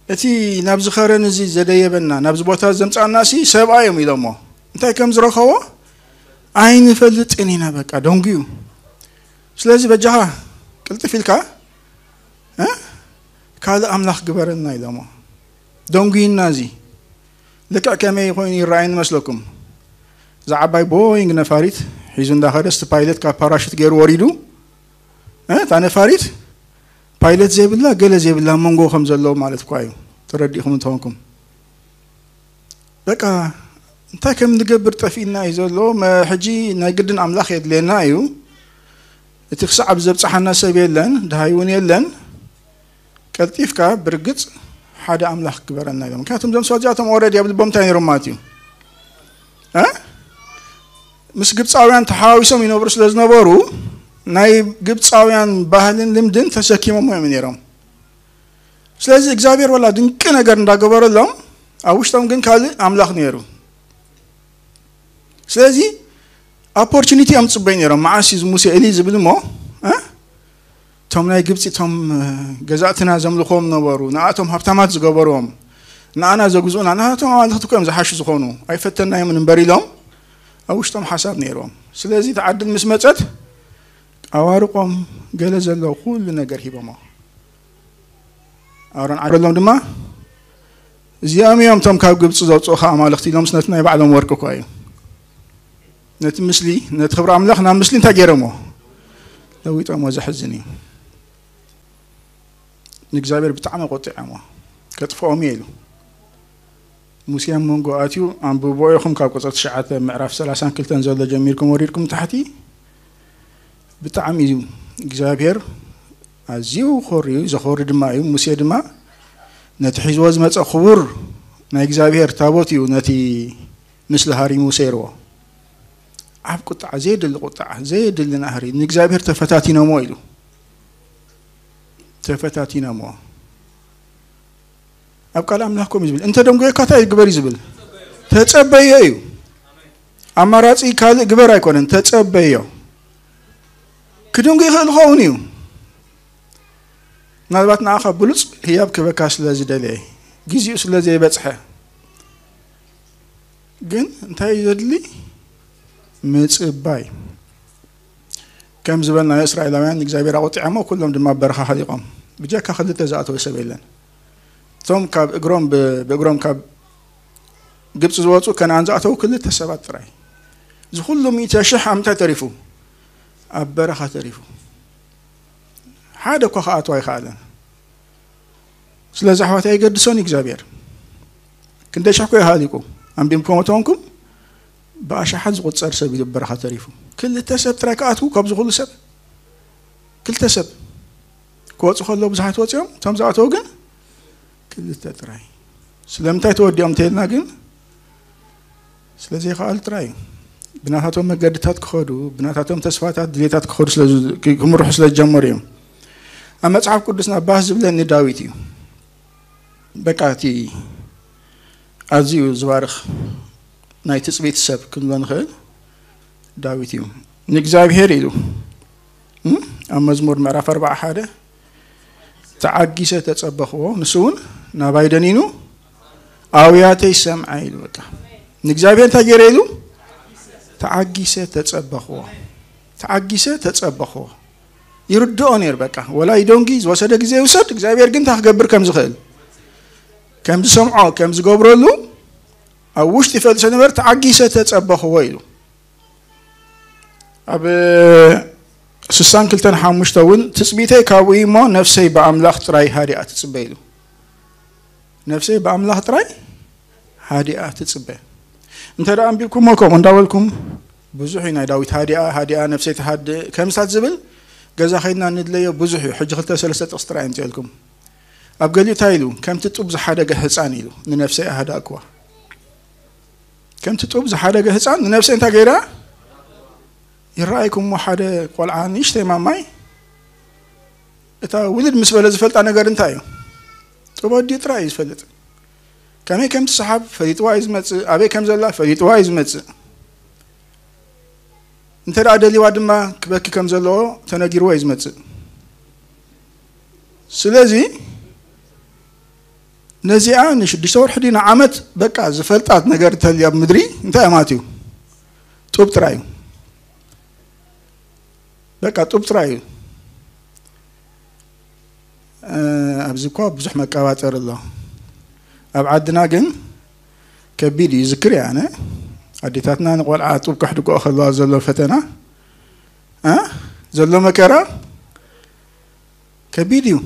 እቲ ናብዚ ከረን እዚ ዘደየበና፣ ናብዚ ቦታ ዘምጻና ሲ ሰብኣይ እዮም ኢሎሞ። እንታይ ከም ዝረኸቦ ኣይንፈልጥን ኢና፣ በቃ ደንጉዩ። ስለዚ በጃኻ ቅልጥፍ ኢልካ፣ እ፣ ካልእ ኣምላኽ ግበረልና ኢሎሞ። ደንጉይና እዚ። ልክዕ ከመይ ኮይኑ ይረኣየኒ መስለኩም? እዛ ዓባይ ቦይንግ ነፋሪት ሒዙ እንዳኸደ፣ እቲ ፓይለት ካብ ፓራሹት ገይሩ ወሪዱ፣ እ፣ እታ ነፋሪት ፓይለት ዘይብላ፣ ገለ ዘይብላ፣ ኣብ መንጎ ከም ዘሎ ማለት እኳ እዩ። ተረዲእኹም እንተኾንኩም። በቃ እንታይ ከም ንገብር ጠፊእና እዩ ዘሎ። መ-፣ ሕጂ ናይ ግድን ኣምላኽ የድልየና እዩ። እቲ ክሳዕ ኣብ ዘብጽሓና ሰብ የለን፣ ድሃይ እውን የለን። ቀልጢፍካ ብርግጽ ሓደ ኣምላኽ ግበረና ኢሎም። ምክንያቱም እዞም ሰባት እዚኣቶም ኦልሬዲ ኣብ ልቦም እንታይ ነይሮም ማለት እዩ? እ? ምስ ግብጻውያን ተሓዋዊሶም ይነብሩ ስለ ዝነበሩ፣ ናይ ግብፃውያን ባህልን ልምድን ተሰኪሞም እዮም ነይሮም። ስለዚ እግዚኣብሔር ወላ ድንቂ ነገር እንዳገበረሎም፣ ኣብ ውሽጦም ግን ካልእ ኣምላኽ ነይሩ። ስለዚ ኦፖርቹኒቲ እዮም ፅበይ ነይሮም። መዓስ እዩ ሙሴ እሊ ዝብል እሞ፣ እ? እቶም ናይ ግብፂ፣ እቶም፣ እ፣ ገዛእትና ዘምልኾም ነበሩ፣ ንኣቶም ሃብታማት ዝገበርዎም፣ ንኣና ዘግዝኡና፣ ንኣቶም ኣማልኽቲ እኮ እዮም ዝሓሹ ዝኾኑ፣ ኣይፈተናዮምን እምበር ኢሎም ኣብ ውሽጦም ሓሳብ ነይርዎም። ስለዚ እቲ ዓድል ምስ መፀት፣ ኣዋርቆም ገለ ዘለዎ ኩሉ ነገር ሂቦሞ። ኣሮን ዓብረሎም ድማ፣ እዚኦም እዮም እቶም ካብ ግብፂ ዘውፅኡኻ ኣማልኽቲ ኢሎም፣ ነቲ ናይ ባዕሎም ወርቂ እኳ እዩ። ነቲ ምስሊ፣ ነቲ ክብሪ ኣምላኽ ናብ ምስሊ እንታይ ገይሮሞ? ለዊጦሞ። ዘሕዝን እዩ። ንእግዚኣብሔር ብጣዕሚ ቆጢዖሞ። ከጥፍኦም እየ ኢሉ። ሙሴ ኣብ መንጎ ኣትዩ፣ ኣንብቦ ኢኹም ካብ ቁፅሪ ትሽዓተ ምዕራፍ ሰላሳን ክልተን ዘሎ ጀሚርኩም ወሪድኩም ታሕቲ። ብጣዕሚ እዩ እግዚኣብሔር ኣዝዩ ኮርዩ፣ ዘኾሪ ድማ እዩ። ሙሴ ድማ ነቲ ሒዝዎ ዝመፀ ክቡር ናይ እግዚኣብሔር ታቦት እዩ ነቲ ምስሊ ሃሪሙ ሰይርዎ። ኣብ ቁጣዕ፣ ዘየድሊ ቁጣዕ፣ ዘየድሊ ናህሪ፣ ንእግዚኣብሔር ተፈታቲኖሞ ኢሉ። ተፈታቲኖሞ። ኣብ ቃል ኣምላኽ ከምኡ እዩ ዝብል። እንተ ደንጎየካ እንታይ ግበር እዩ ዝብል? ተጸበዮ እዩ። ኣማራጺ ካልእ ግበር ኣይኮነን፣ ተጸበዮ። ክድንጉ ይኽእል ይኸውን እዩ። ምናልባት ንኣኻ ብሉጽ ህያብ ክበካ ስለ ዝደለየ፣ ግዜኡ ስለ ዘይበጽሐ። ግን እንታይ እዩ ዘድሊ? ምጽባይ። ከም ዝበልናዮ፣ እስራኤላውያን ንእግዚኣብሔር ኣቑጢዖሞ፣ ኩሎም ድማ ኣብ በረኻ ሃሊቖም። ብጀካ ክልተ ዝኣተወ ሰብ የለን። እቶም ካብ እግሮም ብ-፣ ብእግሮም ካብ ግብፂ ዝወፁ ከነኣን ዝኣተዉ ክልተ ሰባት ጥራይ። እዚ ኩሉ ሚእቲ ሽሕ ኣብ ምንታይ ተሪፉ? ኣብ በረኻ ተሪፉ። ሓደ እኳ ክኣትው ኣይከኣለን። ስለዚ ኣሕዋት፣ ኣይገድሶን እዩ እግዚኣብሔር። ክንደይ ሽሕ ኮ ይሃሊቁ? ኣንቢብኩም ተኾንኩም፣ ብኣሽሓት ዝቑጸር ሰብ እዩ ኣብ በረኻ ተሪፉ። ክልተ ሰብ ጥራይ ክኣትዉ ካብዚ ኩሉ ሰብ። ክልተ ሰብ ክወፁ ከለዉ ብዙሓት ወፂኦም፣ እቶም ዝኣተዉ ግን ክልተ ጥራይ። ስለምንታይ ተወዲኦም እንተኢልና ግን፣ ስለ ዘይከኣሉ ጥራይ እዩ። ብናታቶም መገድታት ክኸዱ፣ ብናታቶም ተስፋታት፣ ድሌታት ክኸዱ ስለ ዝ-፣ ክ-፣ ክምርሑ ስለ ዝጀመሩ እዮም። ኣብ መጽሓፍ ቅዱስና ባህ ዝብለኒ ዳዊት እዩ። በቃ እቲ ኣዝዩ ዝባርኽ ናይ ትጽቢት ሰብ ክንብሎ ንኽእል ዳዊት እዩ። ንእግዚኣብሔር ኢሉ፣ እም፣ ኣብ መዝሙር ምዕራፍ ኣርብዓ ሓደ፣ "ተዓጊሰ ተጸበኽዎ፣ ንሱ እውን ናባይ ደኒኑ ኣውያተይ ሰምዐ" ኢሉ። በቃ ንእግዚኣብሔር እንታይ ገይረ ኢሉ? ተዓጊሰ ተጸበኽዎ። ተዓጊሰ ተጸበኽዎ። ይርድኦ ነይሩ በቃ። ወላ ይደንጉ፣ ዝወሰደ ግዜ ይውሰድ፣ እግዚኣብሔር ግን እንታይ ክገብር ከም ዝኽእል፣ ከም ዝሰምዖ፣ ከም ዝገብረሉ ኣብ ውሽጢ ይፈልጥ ስለ ዝነበረ፣ "ተዓጊሰ ተጸበኽዎ" ኢሉ። ኣብ ስሳን ክልተን ሓሙሽተ እውን፣ "ትጽቢተይ ካብኡ እዩ እሞ፣ ነፍሰይ ብኣምላኽ ጥራይ ሃዲኣ ትጽበ" ኢሉ። ነፍሰይ ብኣምላኽ ጥራይ ሃዲኣ ትጽበ። እንተ ደኣ ኣንቢብኩሞ፣ ከምኡ እንዳበልኩም፣ ብዙሕ እዩ ናይ ዳዊት ሃዲኣ፣ ሃዲኣ ነፍሰይ ትሃድእ ከምስታት ዝብል፣ ገዛ ኸይድና ንድለዮ ብዙሕ እዩ። ሕጂ ክልተ ሰለስተ ጥቕሲ ጥራይ ኣምፅኤልኩም። ኣብ ገሊኡ እንታይ ኢሉ? "ከምቲ ጡብ ዝሓደገ ህፃን" ኢሉ፣ "ንነፍሰይ ኣሃዳእክዋ።" ከምቲ ጡብ ዝሓደገ ህፃን ንነፍሰይ እንታይ ገይራ? ይረኣይኩም እሞ ሓደ ቆልዓ፣ ንእሽተይ ማማይ፣ እታ ውልድ ምስ በለ ዝፈልጣ ነገር እንታይ እዩ? ጡብ ኣዲኡ ጥራይ እዩ ዝፈልጥ። ከመይ ከም ትሰሓብ ፈሊጥዋ እዩ ዝመጽእ፣ ኣበይ ከም ዘላ ፈሊጥዋ እዩ ዝመጽእ። እንተ ደኣ ደልይዋ ድማ ክበኪ ከም ዘለዎ ተነጊርዎ እዩ ዝመጽእ። ስለዚ ነዚኣ ንሽዱሽተ ወርሒ ድዩ ንዓመት በቃ ዝፈልጣት ነገር እንተልያ ኣብ ምድሪ እንታይ እዩ ማለት እዩ? ጡብ ጥራይ እዩ። በቃ ጡብ ጥራይ እዩ። እ፣ ኣብዚ እኳ ብዙሕ መቀባጠር ኣሎ። ኣብ ዓድና ግን ከቢድ እዩ። ዝክር እየ ኣነ፣ ኣዴታትና ንቆልዓ ጡብ ከሕድግኦ ከለዋ ዘሎ ፈተና፣ እ፣ ዘሎ መከራ ከቢድ እዩ።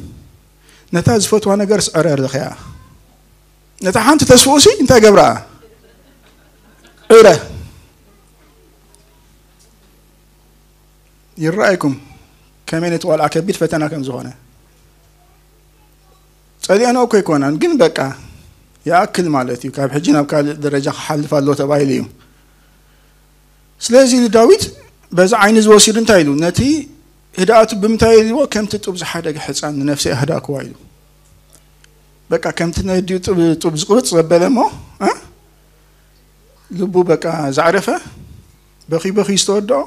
ነታ ዝፈትዋ ነገር ስዕረ ኣለኽያ። ነታ ሓንቲ ተስፍኡ ሲ እንታይ ገብረኣ? ዕረ። ይረኣይኩም ከመይ ነቲ ቆልዓ ከቢድ ፈተና ከም ዝኾነ። ጸሊኣንኦ እኮ ኣይኮናን፣ ግን በቃ ይኣክል ማለት እዩ። ካብ ሕጂ ናብ ካልእ ደረጃ ክሓልፍ ኣለዎ ተባሂሉ እዩ። ስለዚ ንዳዊት በዚ ዓይኒ እዚ ወሲዱ እንታይ ኢሉ? ነቲ ህድኣቱ ብምንታይ ኢልዎ? ከምቲ ጡብ ዝሓደገ ሕፃን ንነፍሰይ ኣህዳእክዋ ኢሉ። በቃ ከምቲ ነዲኡ ጡብ፣ ጡብ ዝቕብጽ ዘበለ እሞ፣ እ? ልቡ በቃ ዘዕረፈ፣ በኺ በኺ ዝተወድኦ፣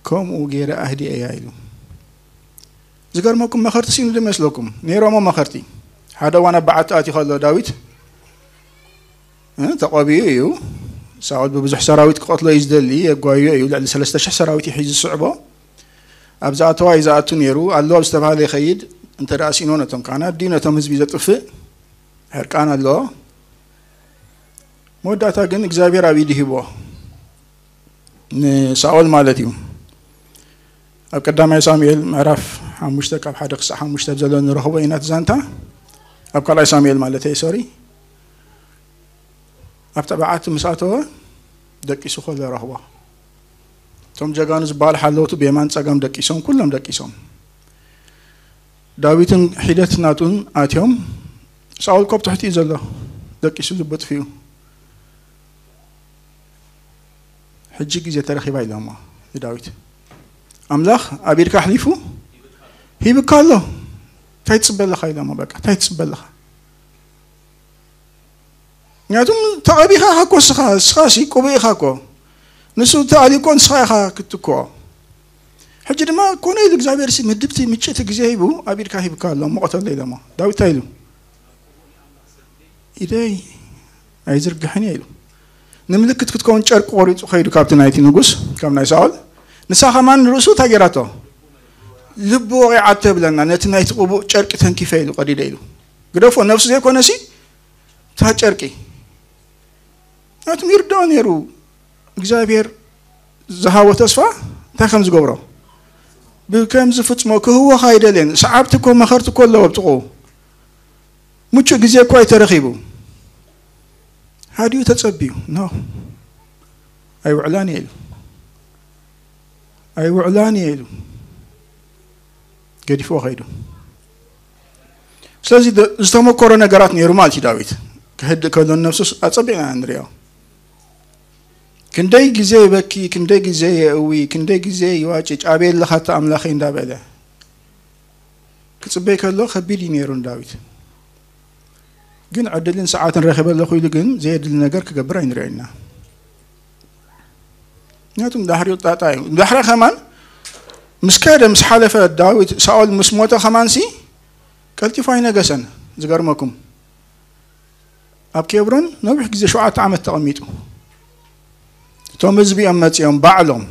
ከምኡ ገይረ ኣህዲኤያ ኢሉ። ዝገርመኩም መኸርቲ ሲኑ ዶ ይመስለኩም? ነይሮሞ መኸርቲ። ሓደ እዋን ኣብ በዓቲ ኣትዩ ከሎ ዳዊት፣ እ፣ ተቐቢኡ እዩ። ሳኦል ብብዙሕ ሰራዊት ክቐትሎ እዩ ዝደሊ፣ የጓዮ እዩ። ልዕሊ ሰለስተ ሽሕ ሰራዊት እዩ ሒዙ ዝስዕቦ። ኣብ ዝኣተዋ እዩ ዝኣቱ ነይሩ። ኣሎ ኣብ ዝተባህለ ይኸይድ። እንተ ደኣ ሲኖ ነቶም ካህናት ድዩ ነቶም ህዝቢ ዘጥፍእ? ሕርቃን ኣሎ። መወዳእታ ግን እግዚኣብሔር ኣብ ኢዱ ሂብዎ። ንሳኦል ማለት እዩ። ኣብ ቀዳማይ ሳሙኤል ምዕራፍ ሓሙሽተ ካብ ሓደ ክሳዕ ሓሙሽተ ኣብ ዘሎ ንረኽቦ ኢና እቲ ዛንታ። ኣብ ካልኣይ ሳሙኤል ማለት እየ፣ ሶሪ። ኣብታ በዓቲ ምስ ኣተወ ደቂሱ ከሎ ረኽቦ። እቶም ጀጋኑ ዝበሃሉ ሓለውቱ ብየማን ጸጋም ደቂሶም፣ ኩሎም ደቂሶም። ዳዊትን ሒደት ናቱን ኣትዮም፣ ሳኦል ኮብ ትሕቲ እዩ ዘሎ፣ ደቂሱ ልቡ ኣጥፊኡ። ሕጂ ግዜ ተረኺባ ኢሎሞ ንዳዊት። ኣምላኽ ኣብ ኢድካ ኣሕሊፉ ሂብካ ኣሎ። እንታይ ትጽበ ኣለኻ ኢሎሞ። በቃ እንታይ ትጽበ ኣለኻ? ምክንያቱም ተቐቢኻ ኢኻ እኮ ንስኻ፣ ንስኻ ሲ ቅቡእ ኢኻ እኮ። ንሱ ተኣልዩ እኮ ንስኻ ኢኻ ክትትክኦ። ሕጂ ድማ ኮነ ኢሉ እግዚኣብሔር ሲ ምድብቲ ምጭእቲ ግዜ ሂቡ ኣብ ኢድካ ሂብካ ኣሎ፣ እሞ ቐተሎ ኢሎሞ። ዳዊት እንታይ ኢሉ? ኢደይ ኣይዝርግሕን እየ ኢሉ። ንምልክት ክትከውን ጨርቂ ቆሪጹ ከይዱ ካብቲ ናይቲ ንጉስ፣ ካብ ናይ ሳኦል። ንሳ ከማን ንርእሱ እንታይ ጌራቶ? ልቡ ወቒዓ ተብለና፣ ነቲ ናይቲ ቅቡእ ጨርቂ ተንኪፈ ኢሉ ቀዲደ ኢሉ። ግደፎ፣ ነፍሱ ዘይኮነሲ እታ ጨርቂ። ናቱም ይርድኦ ነይሩ እግዚኣብሔር ዝሃቦ ተስፋ እንታይ ከም ዝገብሮ። ብከም ዝፍጽሞ ክህወኽ ኣይደልየን። ሰዓብቲ እኮ መኸርቲ እኮ ኣለዎ ኣብ ጥቕኡ። ምቹእ ግዜ እኮ ኣይተረኺቡ። ሃዲኡ ተጸቢዩ። ኖ፣ ኣይውዕላን እየ ኢሉ። ኣይውዕላን እየ ኢሉ። ገዲፍዎ ከይዱ። ስለዚ ደ-፣ ዝተመኮሮ ነገራት ነይሩ ማለት እዩ ዳዊት። ክህድእ ከሎ ነፍሱስ ኣጸቢቕና ንሪኦ። ክንደይ ግዜ ይበኪ፣ ክንደይ ግዜ የእዊ፣ ክንደይ ግዜ ይዋጭጭ፣ ኣበይ ኣለኻ እታ ኣምላኸይ እንዳበለ። ክጽበይ ከሎ ከቢድ እዩ ነይሩ ንዳዊት። ግን ዕድልን ሰዓትን ረኺበ ኣለኹ ኢሉ ግን ዘየድሊ ነገር ክገብር ኣይንሪኦ ኢና። ምክንያቱም ዳሕሪኡ ጣጣ እዩ። ዳሕራ ከማን ምስ ከደ፣ ምስ ሓለፈ ዳዊት፣ ሳኦል ምስ ሞተ ከማንሲ ቀልጢፉ ኣይነገሰን። ዝገርመኩም ኣብ ኬብሮን ነዊሕ ግዜ ሸውዓተ ዓመት ተቐሚጡ። እቶም ህዝቢ እዮም መጺኦም ባዕሎም።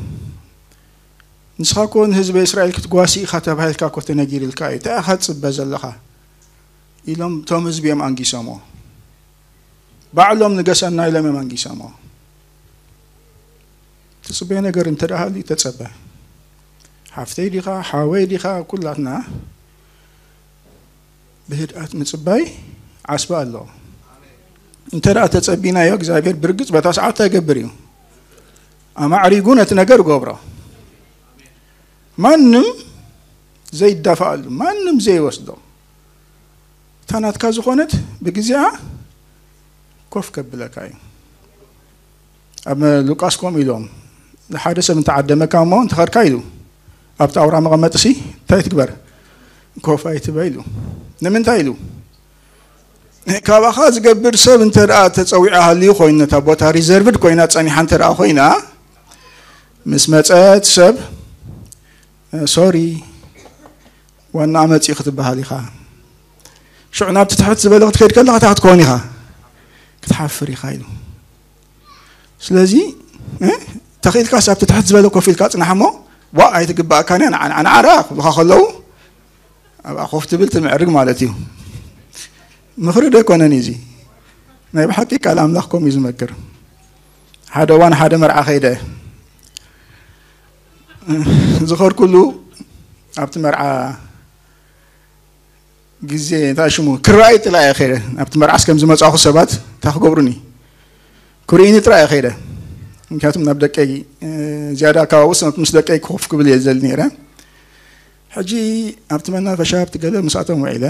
"ንስኻ እኮ ንህዝቢ እስራኤል ክትጓሲ ኢኻ ተባሂልካ እኮ ተነጊርልካ እዩ። እንታይ ኢኻ ትጽበ ዘለኻ?" ኢሎም እቶም ህዝቢ እዮም ኣንጊሶምዎ። ባዕሎም ንገሰና ኢሎም እዮም ኣንጊሶምዎ። ትጽበዮ ነገር እንተ ደኣ ሃልዩ ተጸበ። ሓፍተይ ዲኻ፣ ሓወይ ዲኻ፣ ኩላትና ብህድኣት ምጽባይ ዓስቢ ኣለዎ። እንተ ደኣ ተጸቢናዮ፣ እግዚኣብሔር ብርግጽ በታ ሰዓት እንታይ ይገብር እዩ? ኣማዕሪጉ ነቲ ነገር ይገብሮ። ማንም ዘይዳፈኣሉ፣ ማንም ዘይወስዶ፣ እታ ናትካ ዝኾነት ብግዜኣ ኮፍ ከብለካ እዩ። ኣብ ሉቃስ ከምኡ ኢሎም፣ ንሓደ ሰብ እንተዓደመካ እሞ እንተኸድካ ኢሉ፣ ኣብቲ ኣውራ መቐመጢ ሲ እንታይ ትግበር? ኮፍ ኣይትበል ኢሉ። ንምንታይ ኢሉ? ካባኻ ዝገብር ሰብ እንተ ደኣ ተጸዊዓ ሃልዩ ኮይኑ፣ ነታ ቦታ ሪዘርቭድ ኮይና ጸኒሓ እንተ ደኣ ኮይና፣ ምስ መጸት ሰብ፣ "ሶሪ፣ ዋና መጺኡ" ክትበሃል ኢኻ። ሽዑ ናብቲ ትሕት ዝበለ ክትከይድ ከለኻ እንታይ ክትከውን ኢኻ? ክትሓፍር ኢኻ ኢሉ። ስለዚ፣ እ፣ ተኽኢልካስ ኣብቲ ትሕት ዝበለ ኮፍ ኢልካ ጽናሕ እሞ፣ "ዋ፣ ኣይትግባእካን እያ፣ ንዓ፣ ንዓ፣ ንዓ ርኣ" ክብሉኻ ከለዉ፣ ኣብኣ ኮፍ ትብል ትምዕርግ ማለት እዩ። ምኽሪ ዶ ኣይኮነን እዩ እዚ? ናይ ብሓቂ ቃል ኣምላኽ ከምኡ እዩ ዝመክር። ሓደ እዋን ሓደ መርዓ ከይደ። ዝኸድኩሉ ኣብቲ መርዓ ግዜ እንታይ ሽሙ ክረኣይ ጥራይ እየ ከይደ። ኣብቲ መርዓስ ከም ዝመጻኹ ሰባት እንታይ ክገብሩኒ? ክርእዩኒ ጥራይ እየ ከይደ። ምክንያቱም ናብ ደቀይ፣ እ፣ ዝያዳ ከባብኡስ ምስ ደቀይ ኮፍ ክብል እየ ዝደሊ ነይረ። ሕጂ ኣብቲ መናፈሻ ኣብቲ ገለ ምስኣቶም ውዒለ።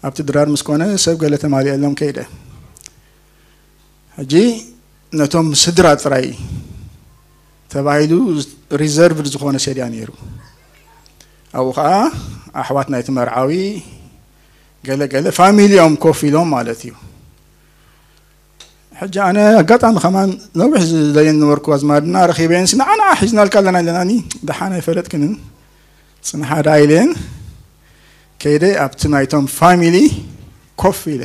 ኣብቲ ድራር ምስ ኮነ ሰብ ገለ ተማሊኤሎም ከይደ። ሕጂ ነቶም ስድራ ጥራይ ተባሂሉ ሪዘርቭድ ዝኾነ ሰድያ ነይሩ። ኣብኡ ከዓ ኣሕዋት ናይቲ መርዓዊ ገለ ገለ ፋሚሊኦም ኮፍ ኢሎም ማለት እዩ። ሕጂ ኣነ ኣጋጣሚ ከማን ነዊሕ ዝደልየን ነበርኩ፣ ኣዝማድና ረኺበየንሲ ንዓና ሒዝናልካ ኣለና ኢለናኒ። ደሓን ኣይፈለጥክንን፣ ጽንሓ ደኣ ኢለን ከይደ ኣብቲ ናይቶም ፋሚሊ ኮፍ ኢለ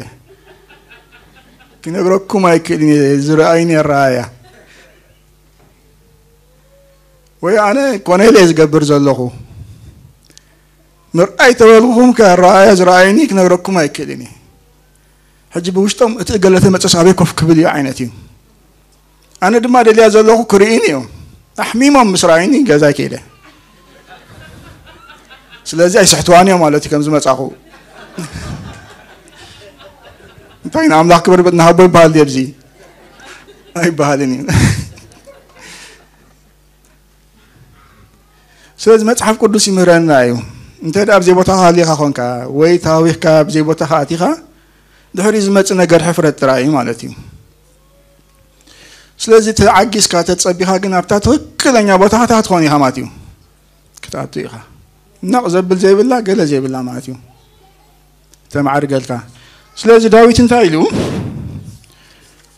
ክነግረኩም ኣይክእልን እየ፣ ዝረኣይኒ ኣረኣእያ። ወይ ኣነ ኮነ ኢለ ዝገብር ዘለኹ ምርኣይ ተበልኹም ከረኣያ ዝረኣይኒ ክነግረኩም ኣይክእልን እየ። ሕጂ ብውሽጦም እቲ እገለ ተመጸስ ኣበይ ኮፍ ክብል እዩ ዓይነት እዩ። ኣነ ድማ ደልያ ዘለኹ ክርእይኒ እዮም። ኣሕሚሞም ምስ ረኣይኒ ገዛይ ከይደ። ስለዚ ኣይስሕትዋን እዮም ማለት እዩ ከም ዝመጻኹ። እንታይ ንኣምላኽ ክብሪ ንሃቦ ይበሃል ድዩ ኣብዚ? ኣይበሃልን እዩ። ስለዚ መጽሓፍ ቅዱስ ይምህረና እዩ። እንተ ደኣ ኣብ ዘይቦታኻ ሃሊኻ ኾንካ ወይ ተሃዊኽካ ኣብ ዘይቦታኻ ኣቲኻ ድሕሪ ዝመጽእ ነገር ሕፍረት ጥራይ እዩ ማለት እዩ። ስለዚ ተዓጊስካ ተጸቢኻ ግን ኣብታ ትኽክለኛ ቦታኻ ትኾን ኢኻ ማለት እዩ። ክትኣቱ ኢኻ። ነቕ ዘብል ዘይብላ ገለ ዘይብላ ማለት እዩ። ተማዕርገልካ። ስለዚ ዳዊት እንታይ ኢሉ?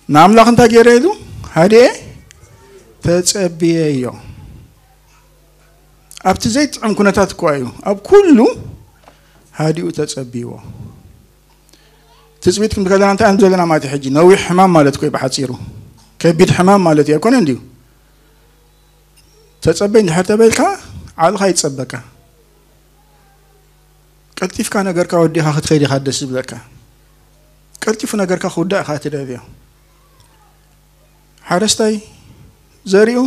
ንኣምላኽ እንታይ ገይረ ኢሉ? ሃዲኤ ተጸብየዮ። ኣብቲ ዘይጥዕም ኩነታት እኳ እዩ ኣብ ኩሉ ሃዲኡ ተጸብይዎ። ትጽቢት ክንብል ከለና እንታይ እዮም ዘለና ማለት እዩ? ሕጂ ነዊሕ ሕማም ማለት እኮ እዩ ብሓጺሩ። ከቢድ ሕማም ማለት እዩ ኣይኮነን ድዩ? ተጸበይ እንድሕር ተበልካ ዓቕልኻ ይጸበካ። ቀልጢፍካ ነገርካ ወዲኻ ክትኸይድ ኢኻ ደስ ዝብለካ። ቀልጢፉ ነገርካ ክውዳእ ኢኻ ትደልዮ። ሓረስታይ ዘሪኡ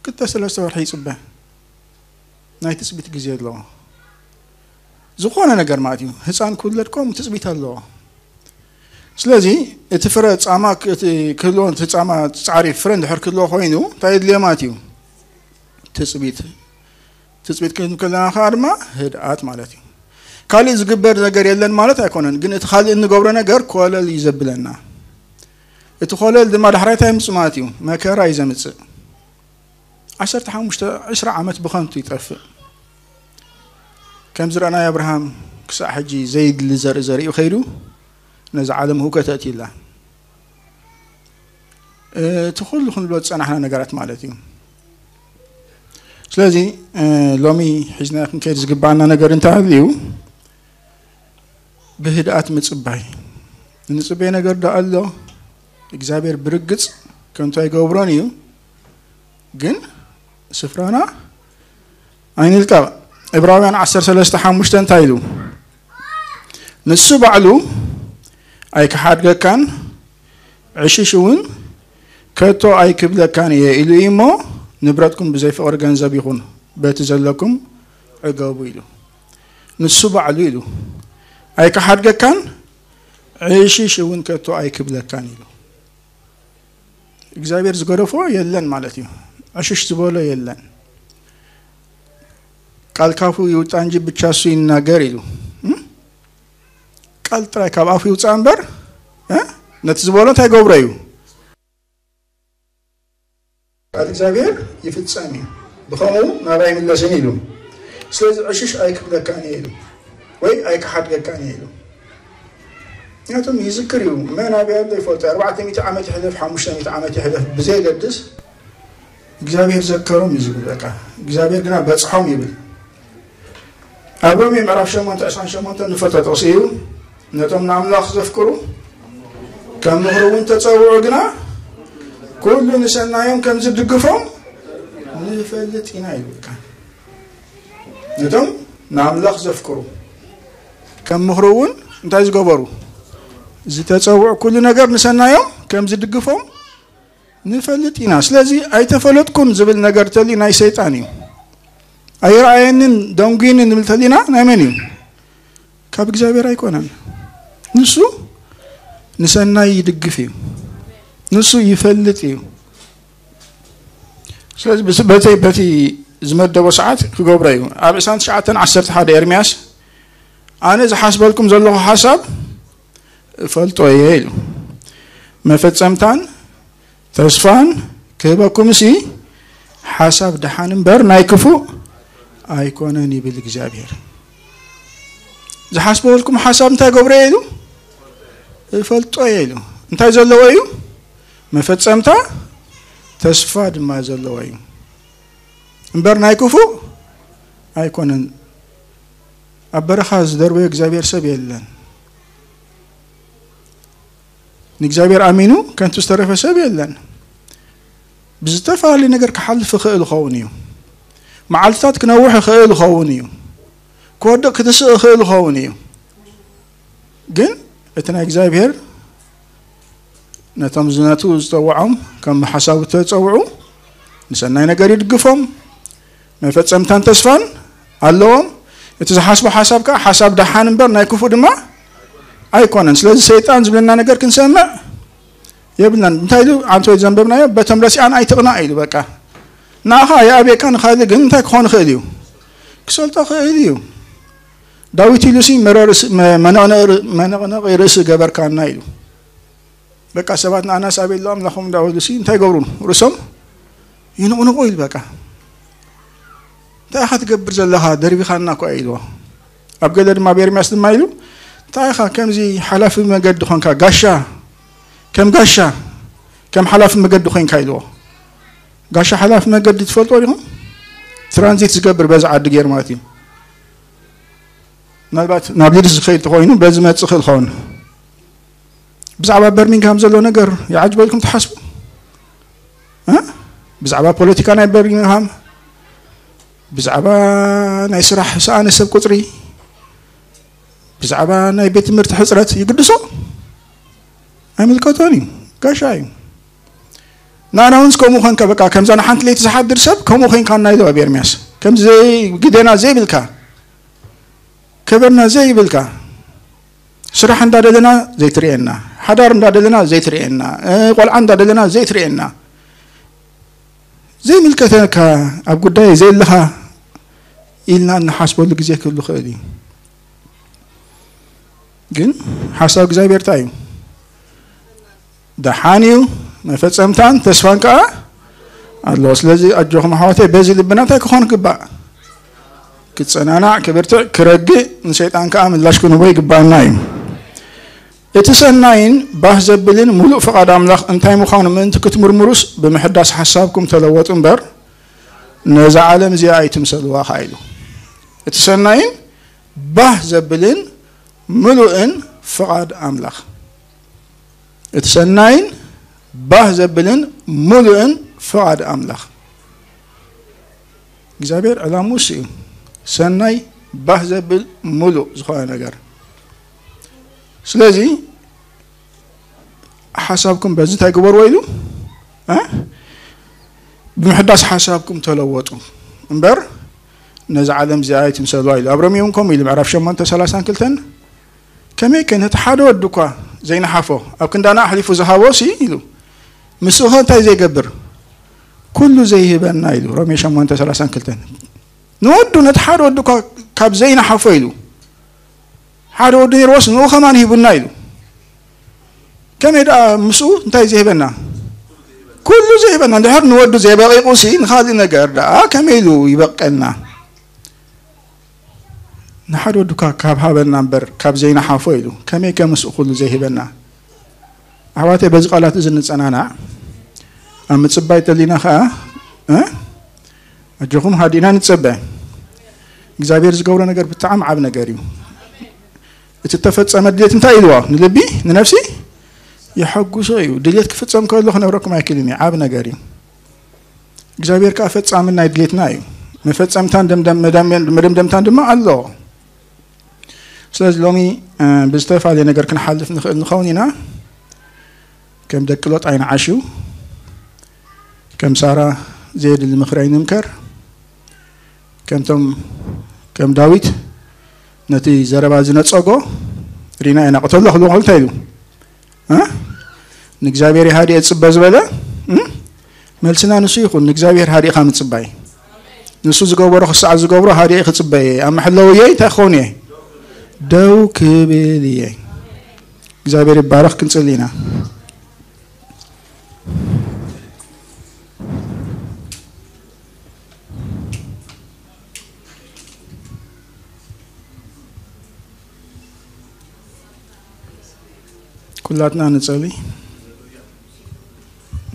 ክልተ ሰለስተ ወርሒ ይጽበ። ናይ ትጽቢት ግዜ ኣለዎ። ዝኾነ ነገር ማለት እዩ። ህፃን ክውለድ ከምኡ ትጽቢት ኣለዎ። ስለዚ እቲ ፍረ ጻማ ክ-፣ እቲ ክህልዎ፣ እቲ ጻማ ጻዕሪ ፍረ እንድሕር ክህልዎ ኮይኑ እንታይ የድልዮ ማለት እዩ? ትጽቢት። ትጽቢት ክንብል ከለና ከኣ ድማ ህድኣት ማለት እዩ። ካልእ ዝግበር ነገር የለን ማለት ኣይኮነን፣ ግን እቲ ካልእ እንገብሮ ነገር ኮለል እዩ ዘብለና። እቲ ኮለል ድማ ዳሕራይ እንታይ የምጽእ ማለት እዩ? መከራ እዩ ዘምጽእ። ዓሰርተ ሓሙሽተ፣ ዕስራ ዓመት ብኸንቱ ይጠፍእ። ከም ዝረኣናዮ ኣብርሃም ክሳዕ ሕጂ ዘይድሊ ዘርኢ ዘሪኡ ከይዱ ነዛ ዓለም ህውከት ኣእትዩላ። እቲ ኩሉ ክንብሎ ዝጸናሕና ነገራት ማለት እዩ። ስለዚ፣ እ፣ ሎሚ ሒዝና ክንከይድ ዝግባኣና ነገር እንታይ እዩ? ብህድኣት ምጽባይ። እንጽበዮ ነገር ዶ ኣሎ? እግዚኣብሔር ብርግጽ ከንቱ ኣይገብሮን እዩ፣ ግን ስፍራና ኣይንልቀቕ። ዕብራውያን ዓሰርተ ሰለስተ ሓሙሽተ እንታይ ኢሉ? ንሱ ባዕሉ ኣይክሓድገካን ዕሽሽ እውን ከቶ ኣይክብለካን እየ ኢሉ እዩ እሞ፣ ንብረትኩም ብዘይ ፍቕሪ ገንዘብ ይኹን፣ በቲ ዘለኩም ዕገቡ ኢሉ። ንሱ ባዕሉ ኢሉ ኣይክሓድገካን ዕሽሽ እውን ከቶ ኣይክብለካን ኢሉ። እግዚኣብሔር ዝገደፎ የለን ማለት እዩ። ዕሽሽ ዝበሎ የለን። ቃል ካፉ ይውጣ እንጂ ብቻ እሱ ይናገር ኢሉ። እም? ቃል ጥራይ ካብ ኣፉ ይውጻእ እምበር፣ እ? ነቲ ዝበሎ እንታይ ገብሮ እዩ? ቃል እግዚኣብሔር ይፍጸም እዩ። ብኸምኡ ናባይ ይምለስን ኢሉ። ስለዚ ዕሽሽ ኣይክብለካን እየ ኢሉ። ወይ ኣይክሓድገካን እየ ኢሉ። ምክንያቱም ይዝክር እዩ። መን ኣበይ ኣሎ ይፈልጦ። ኣርባዕተ ሚእቲ ዓመት ይሕለፍ፣ ሓሙሽተ ሚእቲ ዓመት ይሕለፍ፣ ብዘየገድስ እግዚኣብሔር ዘከሮም እዩ ዝብል። በቃ እግዚኣብሔር ግና በጽሖም ይብል። ኣብ ሮሜ ምዕራፍ ሸሞንተ ዕስራን ሸሞንተን ንፈልጦ ጥቕሲ እዩ። ነቶም ንኣምላኽ ዘፍቅሩ ከም ምኽሩ እውን ተጸውዑ ግና፣ ኩሉ ንሰናዮም ከም ዝድግፎም ንፈልጥ ኢና ይብል። ነቶም ንኣምላኽ ዘፍቅሩ ከም ምኽሩ እውን እንታይ ዝገበሩ? ዝተጸውዑ፣ ኩሉ ነገር ንሰናዮም ከም ዝድግፎም ንፈልጥ ኢና። ስለዚ ኣይተፈለጥኩን ዝብል ነገር ተልዩ ናይ ሰይጣን እዩ። ኣይረኣየንን ደንጉይንን ንብል ተሊና ናይ መን እዩ? ካብ እግዚኣብሔር ኣይኮነን። ንሱ ንሰናይ ይድግፍ እዩ። ንሱ ይፈልጥ እዩ። ስለዚ ብስ-፣ በተይ፣ በቲ ዝመደቦ ሰዓት ክገብሮ እዩ። ኣብ ዕስራን ትሽዓተን ዓሰርተ ሓደ ኤርምያስ፣ ኣነ ዝሓስበልኩም ዘለኹ ሓሳብ እፈልጦ እየ ኢሉ። መፈጸምታን ተስፋን ክህበኩምሲ ሓሳብ ደሓን እምበር ናይ ክፉእ ኣይኮነን ይብል እግዚኣብሔር። ዝሓስበልኩም ሓሳብ እንታይ ገብሮ እየ ኢሉ? እፈልጦ እየ ኢሉ። እንታይ ዘለዎ እዩ? መፈጸምታ ተስፋ ድማ ዘለዎ እዩ እምበር ናይ ክፉእ ኣይኮነን። ኣብ በረኻ ዝደርበዮ እግዚኣብሔር ሰብ የለን። ንእግዚኣብሔር ኣሚኑ ከንቱ ዝተረፈ ሰብ የለን። ብዝተፈላለየ ነገር ክሓልፍ ይኽእል ይኸውን እዩ። መዓልትታት ክነውሕ ይኽእል ይኸውን እዩ። ክወድቕ ክትስእ ይኽእል ይኸውን እዩ። ግን እቲ ናይ እግዚኣብሔር ነቶም ዝነቱ ዝጸውዖም ከም ሓሳቡ ተጸውዑ ንሰናይ ነገር ይድግፎም፣ መፈጸምታን ተስፋን ኣለዎም። እቲ ዝሓስቦ ሓሳብ ከኣ ሓሳብ ደሓን እምበር ናይ ክፉእ ድማ ኣይኮነን። ስለዚ ሰይጣን ዝብለና ነገር ክንሰምዕ የብልናን። እንታይ ኢሉ? ኣንተ ወይ ዘንበብናዮ በቶም ረሲኣን ኣይትቕናእ ኢሉ። በቃ ንኣኻ ይኣብየካ፣ ንኻልእ ግን እንታይ ክኾን ይኽእል እዩ? ክሰልጦ ክእል እዩ። ዳዊት ኢሉ ሲ መረ ርእሲ- መ- መነቕነቕ ር- መነቕነቒ ርእሲ ገበርካና ኢሉ። በቃ ሰባት ንኣናስ ኣበሎ ኣምላኾም እንዳበሉ ሲ እንታይ ገብሩ? ርእሶም ይንቕንቑ ኢሉ። በቃ እንታይ ኢኻ ትገብር ዘለኻ? ደርቢኻና እኮ ኢልዎ። ኣብ ገለ ድማ ኣብ ኤርምያስ ድማ ኢሉ እንታይ ኢኻ ከምዚ ሓላፊ መገዲ ኾንካ? ጋሻ ከም ጋሻ ከም ሓላፊ መገዲ ኾንካ ኢልዎ። ጋሻ ሓላፊ መገዲ ትፈልጦ ዲኹም? ትራንዚት ዝገብር በዚ ዓዲ ገይሩ ማለት እዩ። ምናልባት ናብ ሊድስ ዝኸይድ ተኾይኑ በዚ መጽእ ክእል ኸውን። ብዛዕባ በርሚንግሃም ዘሎ ነገር ይዓጅበልኩም ትሓስቡ? እ? ብዛዕባ ፖለቲካ ናይ በርሚንግሃም፣ ብዛዕባ ናይ ስራሕ ሰኣነ ሰብ ቁጽሪ፣ ብዛዕባ ናይ ቤት ትምህርቲ ሕጽረት ይግድሶ? ኣይምልከቶን እዩ። ጋሻ እዩ። ንኣና እውን ከምኡ ኾንካ በቃ ከምዛ ንሓንቲ ለይቲ ዝሓድር ሰብ ከምኡ ኾንካ እናይለዋ ኣብ ኤርምያስ ከምዚ ዘይ- ግዴና ዘይብልካ ከበርና ዘይብልካ ስራሕ እንዳደለና ዘይትርእየና፣ ሓዳር እንዳደለና ዘይትርእየና፣ እ፣ ቆልዓ እንዳደለና ዘይትርእየና፣ ዘይምልከተካ ኣብ ጉዳይ ዘየለኻ ኢልና እንሓስበሉ ግዜ ክህሉ ክእል እዩ። ግን ሓሳብ እግዚኣብሔር እንታይ እዩ? ደሓን እዩ፣ መፈጸምታን ተስፋን ከኣ ኣለዎ። ስለዚ ኣጆኹም ኣሕዋተይ፣ በዚ ልብና እንታይ ክኾን ይግባእ? ክጸናናዕ፣ ክብርትዕ፣ ክረግእ፣ ንሰይጣን ከኣ ምላሽ ክንህቦ ይግባኣና እዩ። እቲ ሰናይን ባህ ዘብልን ምሉእ ፍቓድ ኣምላኽ እንታይ ምዃኑ ምእንቲ ክትምርምሩስ ብምሕዳስ ሓሳብኩም ተለወጡ እምበር ነዛ ዓለም እዚኣ ኣይትምሰልዋ ከኣ ኢሉ። እቲ ሰናይን ባህ ዘብልን ምሉእን ፍቓድ ኣምላኽ። እቲ ሰናይን ባህ ዘብልን ምሉእን ፍቓድ ኣምላኽ። እግዚኣብሔር ዕላምኡ እሱ እዩ። ሰናይ ባህ ዘብል ምሉእ ዝኾነ ነገር። ስለዚ ሓሳብኩም በዚ እንታይ ግበርዎ ኢሉ? እ? ብምሕዳስ ሓሳብኩም ተለወጡ እምበር ነዚ ዓለም እዚኣ ኣይትምሰልዋ ኢሉ። ኣብ ሮሜ እውን ከምኡ ኢሉ፣ ምዕራፍ ሸሞንተ ሰላሳን ክልተን፣ ከመይ ከ ነቲ ሓደ ወዱ እኳ ዘይነሓፎ ኣብ ክንዳና ኣሕሊፉ ዝሃቦ ሲ ኢሉ፣ ምስኡ ኸ እንታይ ዘይገብር? ኩሉ ዘይህበና ኢሉ። ሮሜ ሸሞንተ ሰላሳን ክልተን፣ ንወዱ ነቲ ሓደ ወዱ እኳ ካብ ዘይነሓፎ ኢሉ፣ ሓደ ወዱ ነይርዎስ ንኡ ከማን ሂቡና ኢሉ። ከመይ ደኣ ምስኡ እንታይ ዘይህበና? ኩሉ ዘይህበና። እንድሕር ንወዱ ዘይበቂቑ ሲ ንኻልእ ነገር ደኣ ከመይ ኢሉ ይበቀልና? ንሓደ ወዱ ካ- ካብ ሃበና እምበር ካብ ዘይነሓፎ ኢሉ። ከመይ ከ ምስኡ ኩሉ ዘይህበና? ኣሕዋተይ፣ በዚ ቃላት እዚ ንጸናናዕ። ኣብ ምጽባይ ተሊና ኸኣ፣ እ? ኣጆኹም ሃዲእና ንጸበ። እግዚኣብሔር ዝገብሮ ነገር ብጣዕሚ ዓብ ነገር እዩ። እቲ እተፈጸመ ድሌት እንታይ ኢልዎ? ንልቢ፣ ንነፍሲ የሐጉሶ እዩ። ድሌት ክፍጸም ከሎ ክነግረኩም ኣይክእልን እዩ። ዓብ ነገር እዩ። እግዚኣብሔር ከኣ ፈጻሚ ናይ ድሌትና እዩ። መፈጸምታን ደምደም- መደም- መደምደምታን ድማ ኣለዎ። ስለዚ ሎሚ፣ እ፣ ብዝተፈላለየ ነገር ክንሓልፍ ንኽእል ንኸውን ኢና። ከም ደቂ ሎጥ ኣይንዓሽው። ከም ሳራ ዘየድሊ ምኽሪ ኣይንምከር። ከምቶም፣ ከም ዳዊት ነቲ ዘረባ ዝነጸጎ ሪና ኢና። ቅተሎ ክብሎ ከሎ እንታይ ኢሉ? እ? ንእግዚኣብሔር ይሃድየ ዝጽበ ዝበለ፣ እ? መልስና ንሱ ይኹን። ንእግዚኣብሔር ሃዲእኻ ምጽባይ። ንሱ ዝገበሮ ክሳዕ ዝገብሮ ሃዲኤ ክጽበየ። ኣብ መሐለውየይ እንታይ ክኸውን እየ? ደው ክብል እየ። እግዚኣብሔር ይባረኽ። ክንጽሊ ኢና። ኩላትና ንጸሊ።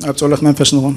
ኣብ ጸሎት መንፈስ ንኹን።